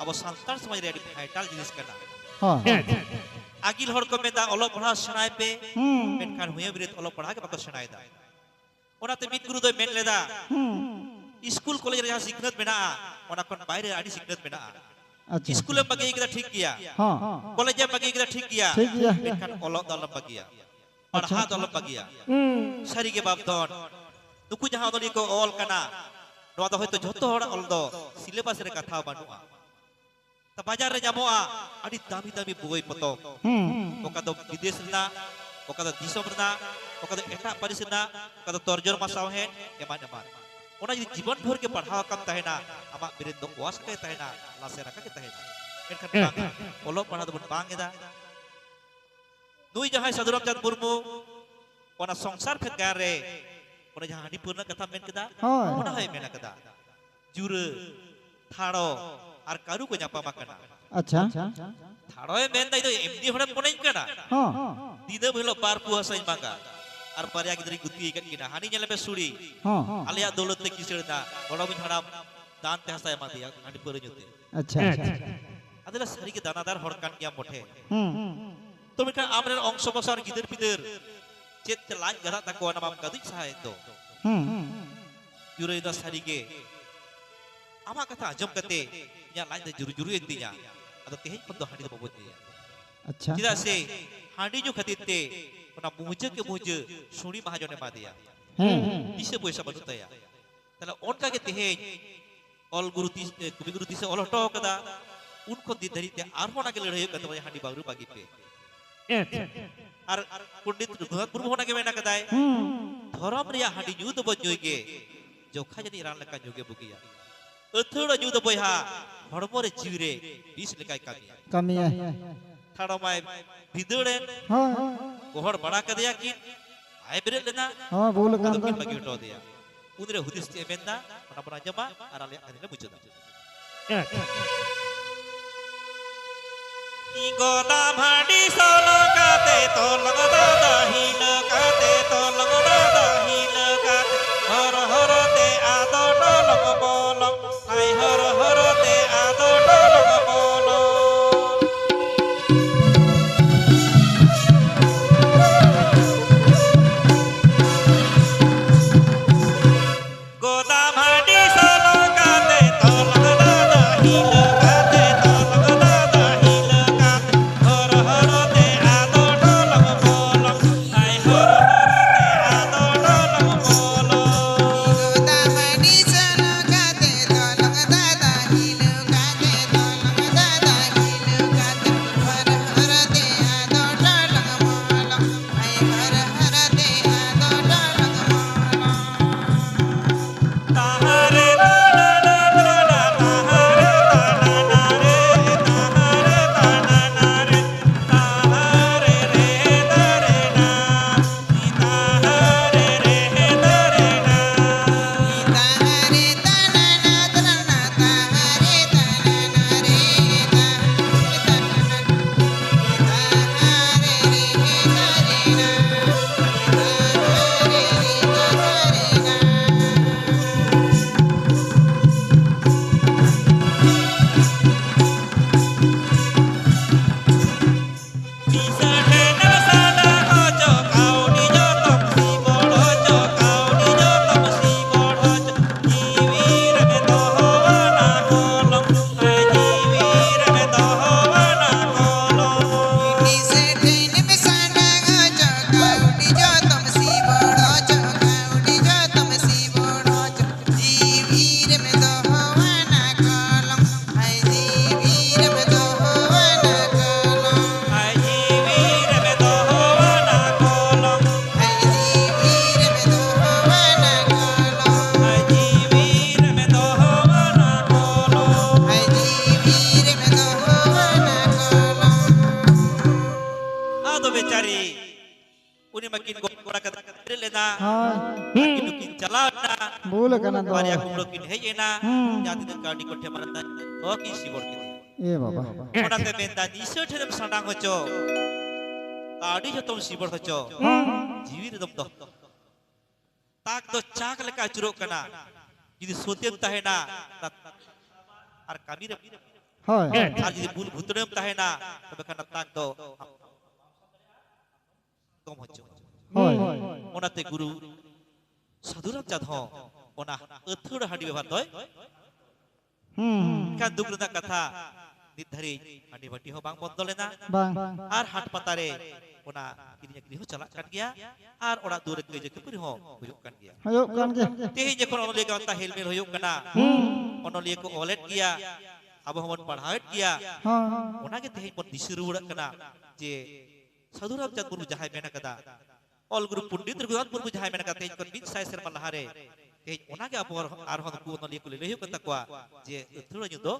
ᱟᱵᱚ ᱥᱟᱱᱛᱟᱲ ᱥᱚᱢᱟᱡᱽ ᱨᱮ ᱟᱹᱰᱤ vital ᱡᱤᱱᱤᱥ ᱠᱟᱱᱟ᱾ ᱦᱚᱸ᱾ ᱟᱹᱜᱤᱞ ᱦᱚᱲ ᱠᱚ ᱢᱮᱱᱫᱟ, "ᱚᱞᱚᱜ ᱯᱟᱲᱦᱟᱣ ᱥᱮᱬᱟᱭ ᱯᱮ", ᱦᱩᱸ᱾ ᱢᱮᱱᱠᱷᱟᱱ ᱦᱩᱭᱟᱹ ᱵᱤᱨᱤᱫ ᱚᱞᱚᱜ ᱯᱟᱲᱦᱟᱣ ᱜᱮ ᱵᱟᱠᱚ ᱥᱮᱬᱟᱭᱮᱫᱟ᱾ ᱚᱱᱟᱛᱮ ᱢᱤᱫ ᱜᱩᱨᱩ ᱫᱚᱭ ᱢᱮᱱ ᱞᱮᱫᱟ, ᱦᱩᱸ᱾ ᱤᱥᱠᱩᱞ ᱠᱚᱞᱮᱡᱽ ᱨᱮ ᱡᱟᱦᱟᱸ ᱥᱤᱠᱷᱱᱟᱹᱛ ᱢᱮᱱᱟᱜᱼᱟ, ᱚᱱᱟ ᱠᱷᱚᱱ ᱵᱟᱭᱨᱮ ᱟᱹᱰᱤ ᱥᱤᱠᱷᱱᱟᱹᱛ ᱢᱮᱱᱟᱜᱼᱟ᱾ ᱟᱪᱪᱷᱟ᱾ ᱤᱥᱠᱩᱞᱮᱢ ᱵᱟᱹᱜᱤ ᱠᱮᱫᱟ, ᱴᱷᱤᱠ ᱜᱮᱭᱟ᱾ ᱦᱚᱸ᱾ ᱠᱚᱞᱮᱡᱽ ᱮᱢ ᱵᱟᱹᱜᱤ ᱠᱮᱫᱟ, ᱴᱷᱤᱠ ᱜᱮᱭᱟ᱾ ᱴᱷᱤᱠ ᱜᱮᱭᱟ᱾ ᱢᱮᱱᱠᱷᱟᱱ ᱚᱞᱚᱜ ᱫᱚ ᱟᱞᱚᱢ ᱵᱟᱹᱜᱤᱭᱟ᱾ ᱟᱪᱪᱷᱟ᱾ ᱯᱟᱲᱦᱟᱣ ᱫᱚ ᱟᱞᱚᱢ ᱵᱟᱹᱜᱤᱭᱟ᱾ ᱦᱩᱸ᱾ ᱥᱟᱹᱨᱤ ᱜᱮ ᱵᱟᱯ ᱫᱷᱚᱱ, ᱱᱩᱠᱩ ᱡᱟᱦᱟᱸ ᱚᱱᱚᱞᱤᱭᱟᱹ ᱠᱚ ᱚᱞ ᱠᱟᱱᱟ, ᱱᱚᱣᱟ ᱫᱚ ᱦᱚᱭᱛᱳ ᱡᱷᱚᱛᱚ ᱦᱚᱲᱟᱜ ᱚᱞ ᱫᱚ syllabus ᱨᱮ ᱠᱟᱛᱷᱟ ᱵᱟᱹᱱᱩᱜᱼᱟ᱾ ᱛᱟ ᱵᱟᱡᱟᱨ ᱨᱮ ᱧᱟᱢᱚᱜᱼᱟ ᱟᱹᱰᱤ ᱫᱟᱢᱤ ᱫᱟᱢᱤ ᱵᱳᱭ ᱯᱚᱛᱚᱵ᱾ ᱦᱩᱸ᱾ ᱚᱠᱟ ᱫᱚ ᱵᱤᱫᱮᱥ ᱨᱮᱱᱟᱜ, ᱚᱠᱟ ᱫᱚ ᱫᱤᱥᱚᱢ ᱨᱮᱱᱟᱜ, ᱚᱠᱟ ᱫᱚ ᱮᱴᱟᱜ ᱯᱟᱹᱨᱤᱥ ᱨᱮᱱᱟᱜ, ᱚᱠᱟ ᱫᱚ ᱛᱚᱨᱡᱚᱢᱟ ᱥᱟᱶᱦᱮᱫ, ᱮᱢᱟᱱ ᱮᱢᱟᱱ᱾ ᱚᱱᱟ ᱡᱩᱫᱤ ᱡᱤᱵᱚᱱ ᱵᱷᱳᱨ ᱜᱮ ᱯᱟᱲᱦᱟᱣ ᱟᱠᱟᱢ ᱛᱟᱦᱮᱱᱟ, ᱟᱢᱟᱜ brain ᱫᱚ ᱚᱣᱟᱥ ᱟᱠᱟ ᱜᱮ ᱛᱟᱦᱮᱱᱟ, ᱞᱟᱥᱮᱨ ᱟᱠᱟ ᱜᱮ ᱛᱟᱦᱮᱱᱟ᱾ ᱢᱮᱱᱠᱷᱟᱱ ᱦᱮᱸ᱾ ᱵᱟᱝᱟ, ᱚᱞᱚᱜ ᱯᱟᱲᱦᱟᱣ ᱫᱚᱵᱚᱱ ᱵᱟᱝ ᱮᱫᱟ᱾ ᱱᱩᱭ ᱡᱟᱦᱟᱸᱭ ᱥᱟᱹᱫᱷᱩ ᱨᱟᱢᱪᱟᱸᱫᱽ ᱢᱩᱨᱢᱩ, ᱚᱱᱟ ᱥᱚᱝᱥᱟᱨ ᱯᱷᱮᱫ ᱜᱟᱭᱟᱱ ᱨᱮ, ᱚᱱᱟ ᱡᱟᱦᱟᱸ ᱦᱟᱺᱰᱤ ᱯᱟᱹᱣᱨᱟᱹ ᱨᱮᱱᱟᱜ ᱠᱟᱛᱷᱟ ᱢᱮᱱ ᱠᱮᱫᱟ, ᱦᱳᱭ᱾ ᱚᱱᱟ ᱦᱚᱸᱭ ᱢᱮᱱ ᱠᱟᱫᱟ᱾ ᱡᱩᱨᱟᱹ, ᱛᱷᱟᱲᱚ ᱟᱨ ᱠᱟᱹᱨᱩ ᱠᱚ ᱧᱟᱯᱟᱢ ᱟᱠᱟᱱᱟ᱾ ᱟᱪᱪᱷᱟ᱾ ᱛᱷᱟᱲᱚᱭ ᱢᱮᱱᱫᱟ, "ᱤᱧ ᱫᱚ ᱮᱢᱱᱤ ᱦᱚᱲᱮᱢ ᱢᱚᱱᱮᱧ ᱠᱟᱱᱟ?" ᱦᱚᱸ᱾ ᱫᱤᱱᱟᱹᱢ ᱦᱤᱞᱳᱜ ᱵᱟᱨ ᱯᱩ ᱦᱟᱥᱟᱧ ᱢᱟᱜᱟ ᱟᱨ ᱵᱟᱨᱭᱟ ᱜᱤᱫᱽᱨᱟᱹᱧ ᱜᱩᱛᱤ ᱟᱠᱟᱫ ᱠᱤᱱᱟ᱾ ᱦᱟᱹᱱᱤ ᱧᱮᱞ ᱢᱮ ᱥᱩᱲᱤ, ᱦᱚᱸ᱾ ᱟᱞᱮᱭᱟᱜ ᱫᱟᱹᱣᱞᱟᱹᱛ ᱛᱮ ᱠᱤᱥᱟᱹᱲ ᱮᱱᱟ, ᱜᱚᱲᱚᱢᱤᱧ ᱦᱟᱲᱟᱢ ᱫᱟᱱ ᱛᱮ ᱦᱟᱥᱟᱭ ᱮᱢᱟ ᱫᱮᱭᱟ ᱦᱟᱺᱰᱤ ᱯᱟᱹᱣᱨᱟᱹ ᱧᱩ ᱛᱮ᱾ ᱟᱪᱪᱷᱟ᱾ ᱟᱪᱪᱷᱟ᱾ ᱟᱫᱚ ᱞᱮ ᱥᱟᱹᱨᱤ ᱜᱮ ᱫᱟᱱᱟᱫᱟᱨ ᱦᱚᱲ ᱠᱟᱱ ᱜᱮᱭᱟᱢ ᱵᱚᱴᱷᱮ᱾ ᱦᱩᱸ᱾ ᱛᱚ ᱢᱮᱱᱠᱷᱟᱱ ᱟᱢᱨᱮᱱ ᱚᱝᱥᱚ ᱵᱚᱝᱥᱚ ᱟᱨ ᱜᱤᱫᱟᱹᱨ ᱯᱤᱫᱟᱹᱨ ᱪᱮᱫ ᱛᱮ ᱞᱟᱡ ᱜᱟᱫᱟᱜ ᱛᱟᱠᱚᱣᱟ, ᱚᱱᱟ ᱢᱟᱢ ᱜᱟᱹᱫᱩᱡ ᱥᱟᱦᱟᱭᱮᱫ ᱫᱚ᱾ ᱦᱩᱸ᱾ ᱡᱩᱨᱟᱹᱭ ᱫᱟ ᱥᱟᱹᱨᱤ ᱜᱮ, ᱟᱢᱟᱜ ᱠᱟᱛᱷᱟ ᱟᱸᱡᱚᱢ ᱠᱟᱛᱮ ᱤᱧᱟᱹᱜ ᱞᱟᱡ ᱫᱚ ᱡᱩᱨᱩ ᱡᱩᱨᱩᱭᱮᱱ ᱛᱤᱧᱟ᱾ ᱟᱫᱚ ᱛᱮᱦᱮᱧ ᱠᱷᱚᱱ ᱫᱚ ᱦᱟᱺᱰᱤ ᱫᱚ ᱵᱟᱵᱚᱱ ᱧᱩᱭᱟ᱾ ᱟᱪᱪᱷᱟ᱾ ᱪᱮᱫᱟᱜ ᱥᱮ ᱦᱟᱺᱰᱤ ᱧᱩ ᱠᱷᱟᱹᱛᱤᱨ ᱛᱮ ᱚᱱᱟ ᱢᱩᱦᱡᱟᱹ ᱠᱮ ᱢᱩᱦᱡᱟᱹ ᱥᱩᱲᱤ ᱢᱟᱦᱟᱡᱚᱱ ᱮᱢᱟ ᱫᱮᱭᱟ᱾ ᱦᱮᱸ᱾ ᱯᱩᱭᱥᱟᱹ ᱯᱚᱭᱥᱟ ᱵᱟᱹᱱᱩᱜ ᱛᱟᱭᱟ᱾ ᱛᱟᱦᱞᱮ ᱚᱱᱠᱟ ᱜᱮ ᱛᱮᱦᱮᱧ ᱚᱞ ᱜᱩᱨᱩ ᱛᱤᱥ-, ᱮ, ᱠᱚᱵᱤ ᱜᱩᱨᱩ ᱛᱤᱥᱮ ᱚᱞ ᱦᱚᱴᱚ ᱟᱠᱟᱫᱟ, ᱩᱱ ᱠᱷᱚᱱ ᱫᱤᱱ ᱫᱷᱟᱹᱨᱤᱡ ᱛᱮ ᱟᱨᱦᱚᱸ ᱚᱱᱟ ᱜᱮ ᱞᱟᱹᱲᱦᱟᱹᱭ ᱦᱩᱭᱩᱜ ᱠᱟᱱ ᱛᱟᱵᱚᱱᱟ, ᱦᱟᱺᱰᱤ ᱯᱟᱹᱣᱨᱟᱹ ᱵᱟᱹᱜᱤ ᱯᱮ᱾ ᱟᱪᱪᱷᱟ᱾ ᱟᱨ ᱯᱚᱱᱰᱤᱛ ᱨᱚᱜᱷᱩᱱᱟᱛᱷ ᱢᱩᱨᱢᱩ ᱦᱚᱸ ᱚᱱᱟ ᱜᱮ ᱢᱮᱱ ᱟᱠᱟᱫᱟᱭ, ᱦᱩᱸ᱾ "ᱫᱷᱚᱨᱚᱢ ᱨᱮᱭᱟᱜ ᱦᱟᱺᱰᱤ ᱧᱩ ᱫᱚᱵᱚ ᱧᱩᱭ ᱜᱮ, ᱡᱚᱠᱷᱟ ᱡᱟᱹᱱᱤᱡ ᱨᱟᱱ ᱞᱮᱠᱟ ᱧᱩ ᱜᱮ ᱵᱩᱜᱤᱭᱟ᱾ ᱟᱹᱛᱷᱟᱹᱲᱟ ᱧᱩ ᱫᱚ ᱵᱚᱭᱦᱟ, ᱦᱚᱲᱢᱚ ᱨᱮ ᱡᱤᱣᱤ ᱨᱮ ᱵᱤᱥ ᱞᱮᱠᱟᱭ ᱠᱟᱹᱢᱤᱭᱟ᱾" ᱠᱟᱹᱢᱤᱭᱟᱭ᱾ ᱴᱷᱟᱲᱚᱢᱟᱭ ᱵᱷᱤᱸᱫᱟᱹᱲᱮᱱ, ᱦᱳᱭ᱾ ᱜᱚᱦᱚᱲ ᱵᱟᱲᱟ ᱠᱟᱫᱮᱭᱟ ᱠᱤᱱ, ᱟᱡ ᱵᱮᱨᱮᱫ ᱞᱮᱱᱟ, ᱦᱚᱸ, ᱵᱟᱹᱦᱩ ᱞᱮᱠᱟ ᱟᱫᱚ ᱫᱚ᱾ ᱠᱤᱱ ᱵᱟᱹᱜᱤ ᱦᱚᱴᱚ ᱟᱫᱮᱭᱟ᱾ ᱩᱱᱨᱮ ᱦᱩᱫᱤᱥ ᱪᱮᱫ ᱮ ᱢᱮᱱᱫᱟ, ᱚᱱᱟ ᱵᱚᱱ ᱟᱸᱡᱚᱢᱟ ᱟᱨ ᱟᱞᱮᱭᱟᱜ ᱠᱟᱹᱦᱱᱤ ᱞᱮ ᱢᱩᱪᱟᱹᱫᱟ᱾ ᱟᱪᱪᱷᱟ᱾ ᱜᱚᱫᱟᱢ ᱦᱟᱺᱰᱤ ᱥᱚᱞᱚ ᱠᱟᱛᱮ, ᱛᱚᱞᱚᱝ ᱫᱟᱫᱟ ᱦᱤᱞᱟᱹ ᱠᱟᱛᱮ, ᱛᱚᱞᱚᱝ ᱫᱟᱫᱟ ᱦᱤᱞᱟᱹ ᱠᱟᱛᱮ, ᱦᱚᱨ ᱦᱚᱨ ᱛᱮ ᱟᱫᱚ ᱰᱚᱞᱚᱝ ᱵᱚᱞᱚᱝ, ᱟᱭ ᱦᱚᱨ ᱦᱚᱨ ᱛᱮ ᱟᱫᱚ ᱰᱚᱞᱚᱝ ᱵᱚᱞᱚᱝ᱾ ᱜᱚᱫᱟᱢ ᱦᱟᱺᱰᱤ ᱥᱚᱞᱚ ᱠᱟᱛᱮ, ᱛᱚᱞᱚᱝ ᱫᱟᱫᱟ ᱦᱤᱞᱟᱹ ᱠᱟᱛᱮ, ᱛᱚᱞᱚᱝ ᱫᱟᱫᱟ ᱦᱤᱞᱟᱹ ᱠᱟᱛᱮ, ᱦᱚᱨ ᱦᱚᱨ ᱛᱮ ᱟᱫᱚ ᱰᱚᱞᱚᱝ ᱵᱚᱞᱚᱝ, ᱟᱭ ᱦᱚᱨ ᱦᱚᱨ ᱛᱮ ᱟᱫᱚ ᱰᱚᱞᱚᱝ ᱵᱷᱩᱞ ᱟᱠᱟᱱᱟ ᱫᱚ᱾ ᱵᱟᱨᱭᱟ ᱠᱩᱢᱵᱽᱲᱩ ᱠᱤᱱ ᱦᱮᱡ ᱮᱱᱟ, ᱦᱩᱸ᱾ ᱡᱟᱦᱟᱸ ᱛᱤᱱᱟᱹᱜ ᱠᱟᱹᱣᱰᱤ ᱠᱚ ᱴᱷᱮᱱ ᱢᱟᱨᱟᱝ ᱫᱟᱡ ᱫᱚ ᱠᱤᱱ ᱥᱤᱵᱚᱲ ᱠᱮᱫᱮᱭᱟ᱾ ᱮ ᱵᱟᱵᱟ᱾ ᱚᱱᱟᱛᱮ ᱢᱮᱱᱫᱟ, ᱱᱤᱥᱟᱹ ᱴᱷᱮᱱᱮᱢ ᱥᱟᱰᱟᱝ ᱦᱚᱪᱚ, ᱠᱟᱹᱣᱰᱤ ᱡᱷᱚᱛᱚᱢ ᱥᱤᱵᱚᱲ ᱦᱚᱪᱚ, ᱦᱩᱸ᱾ ᱡᱤᱣᱤ ᱨᱮᱫᱚᱢ ᱫᱚᱦᱚ᱾ ᱛᱟᱠ ᱫᱚ ᱪᱟᱠ ᱞᱮᱠᱟ ᱟᱹᱪᱩᱨᱚᱜ ᱠᱟᱱᱟ᱾ ᱡᱩᱫᱤ ᱥᱚᱛᱮᱢ ᱛᱟᱦᱮᱱᱟ ᱟᱨ ᱠᱟᱹᱢᱤ ᱨᱮ, ᱦᱳᱭ᱾ ᱟᱨ ᱡᱩᱫᱤ ᱵᱩᱞ ᱵᱷᱩᱛᱲᱮᱢ ᱛᱟᱦᱮᱱᱟ, ᱛᱚᱵᱮ ᱠᱷᱟᱱ ᱛᱟᱠ ᱫᱚ ᱠᱚᱢ ᱦᱚᱪᱚ᱾ ᱦᱳᱭ᱾ ᱚᱱᱟᱛᱮ ᱜᱩᱨᱩ ᱥᱟᱹᱫᱷᱩ ᱨᱟᱢᱪᱟᱸᱫᱽ ᱦᱚᱸ ᱚᱱᱟ ᱟᱹᱛᱷᱟᱹᱲᱟ ᱦᱟᱺᱰᱤ ᱵᱮᱵᱷᱟᱨ ᱫᱚᱭ᱾ ᱦᱩᱸ, ᱦᱩᱸ᱾ ᱮᱱᱠᱷᱟᱱ ᱫᱩᱠ ᱨᱮᱱᱟᱜ ᱠᱟᱛᱷᱟ, ᱱᱤᱛ ᱫᱷᱟᱹᱨᱤᱡ ᱦᱟᱺᱰᱤ ᱵᱟᱹᱴᱤ ᱦᱚᱸ ᱵᱟᱝ ᱵᱚᱱᱫᱚ ᱞᱮᱱᱟ᱾ ᱵᱟᱝ᱾ ᱟᱨ ᱦᱟᱴ ᱯᱟᱛᱟ ᱨᱮ ᱚᱱᱟ ᱠᱤᱨᱤᱧ ᱟᱹᱠᱷᱨᱤᱧ ᱦᱚᱸ ᱪᱟᱞᱟᱜ ᱠᱟᱱ ᱜᱮᱭᱟ᱾ ᱟᱨ ᱚᱲᱟᱜ ᱫᱩᱣᱟᱹᱨ ᱨᱮ ᱠᱟᱹᱭᱡᱟᱹ ᱠᱷᱟᱹᱯᱟᱹᱨᱤ ᱦᱚᱸ ᱦᱩᱭᱩᱜ ᱠᱟᱱ ᱜᱮᱭᱟ᱾ ᱦᱩᱭᱩᱜ ᱠᱟᱱ ᱜᱮᱭᱟ᱾ ᱛᱮᱦᱮᱧ ᱡᱚᱠᱷᱚᱱ ᱚᱱᱚᱞᱤᱭᱟᱹ ᱜᱟᱶᱛᱟ ᱦᱮᱞᱢᱮᱞ ᱦᱩᱭᱩᱜ ᱠᱟᱱᱟ, ᱦᱩᱸ᱾ ᱚᱱᱚᱞᱤᱭᱟᱹ ᱠᱚ ᱚᱞᱮᱫ ᱜᱮᱭᱟ, ᱟᱵᱚ ᱦᱚᱸᱵᱚᱱ ᱯᱟᱲᱦᱟᱣᱮᱫ ᱜᱮᱭᱟ, ᱦᱚᱸ᱾ ᱚᱱᱟᱜᱮ ᱛᱮᱦᱮᱧ ᱵᱚᱱ ᱫᱤᱥᱟᱹ ᱨᱩᱣᱟᱹᱲᱟᱜ ᱠᱟᱱᱟ ᱡᱮ ᱥᱟᱹᱫᱷᱩ ᱨᱟᱢᱪᱟᱸᱫᱽ ᱢᱩᱨᱢᱩ ᱡᱟᱦᱟᱸᱭ ᱢᱮᱱ ᱟᱠᱟᱫᱟ, ᱚᱞ ᱜᱩᱨᱩ ᱯᱚᱱᱰᱤᱛ ᱨᱚᱜᱷᱩᱱᱟᱛᱷ ᱢᱩᱨᱢᱩ ᱡᱟᱦᱟᱸᱭ ᱢᱮᱱ ᱟᱠᱟᱫ, ᱛᱮᱦᱮᱧ ᱠᱷᱚᱱ ᱢᱤᱫ ᱥᱟᱭ ᱥᱮᱨᱢᱟ ᱞᱟᱦᱟᱨᱮ, ᱛᱮᱦᱮᱧ ᱚᱱᱟᱜᱮ ᱟᱵᱚ ᱟᱨᱦᱚᱸ ᱱᱩᱠᱩ ᱚᱱᱚᱞᱤᱭᱟᱹ ᱠᱚ ᱞᱟᱹᱞᱟᱹᱭ ᱦᱩᱭᱩᱜ ᱠᱟᱱ ᱛᱟᱠᱚᱣᱟ ᱡᱮ ᱟᱹᱛᱷᱟᱹᱲᱟ ᱧᱩ ᱫᱚ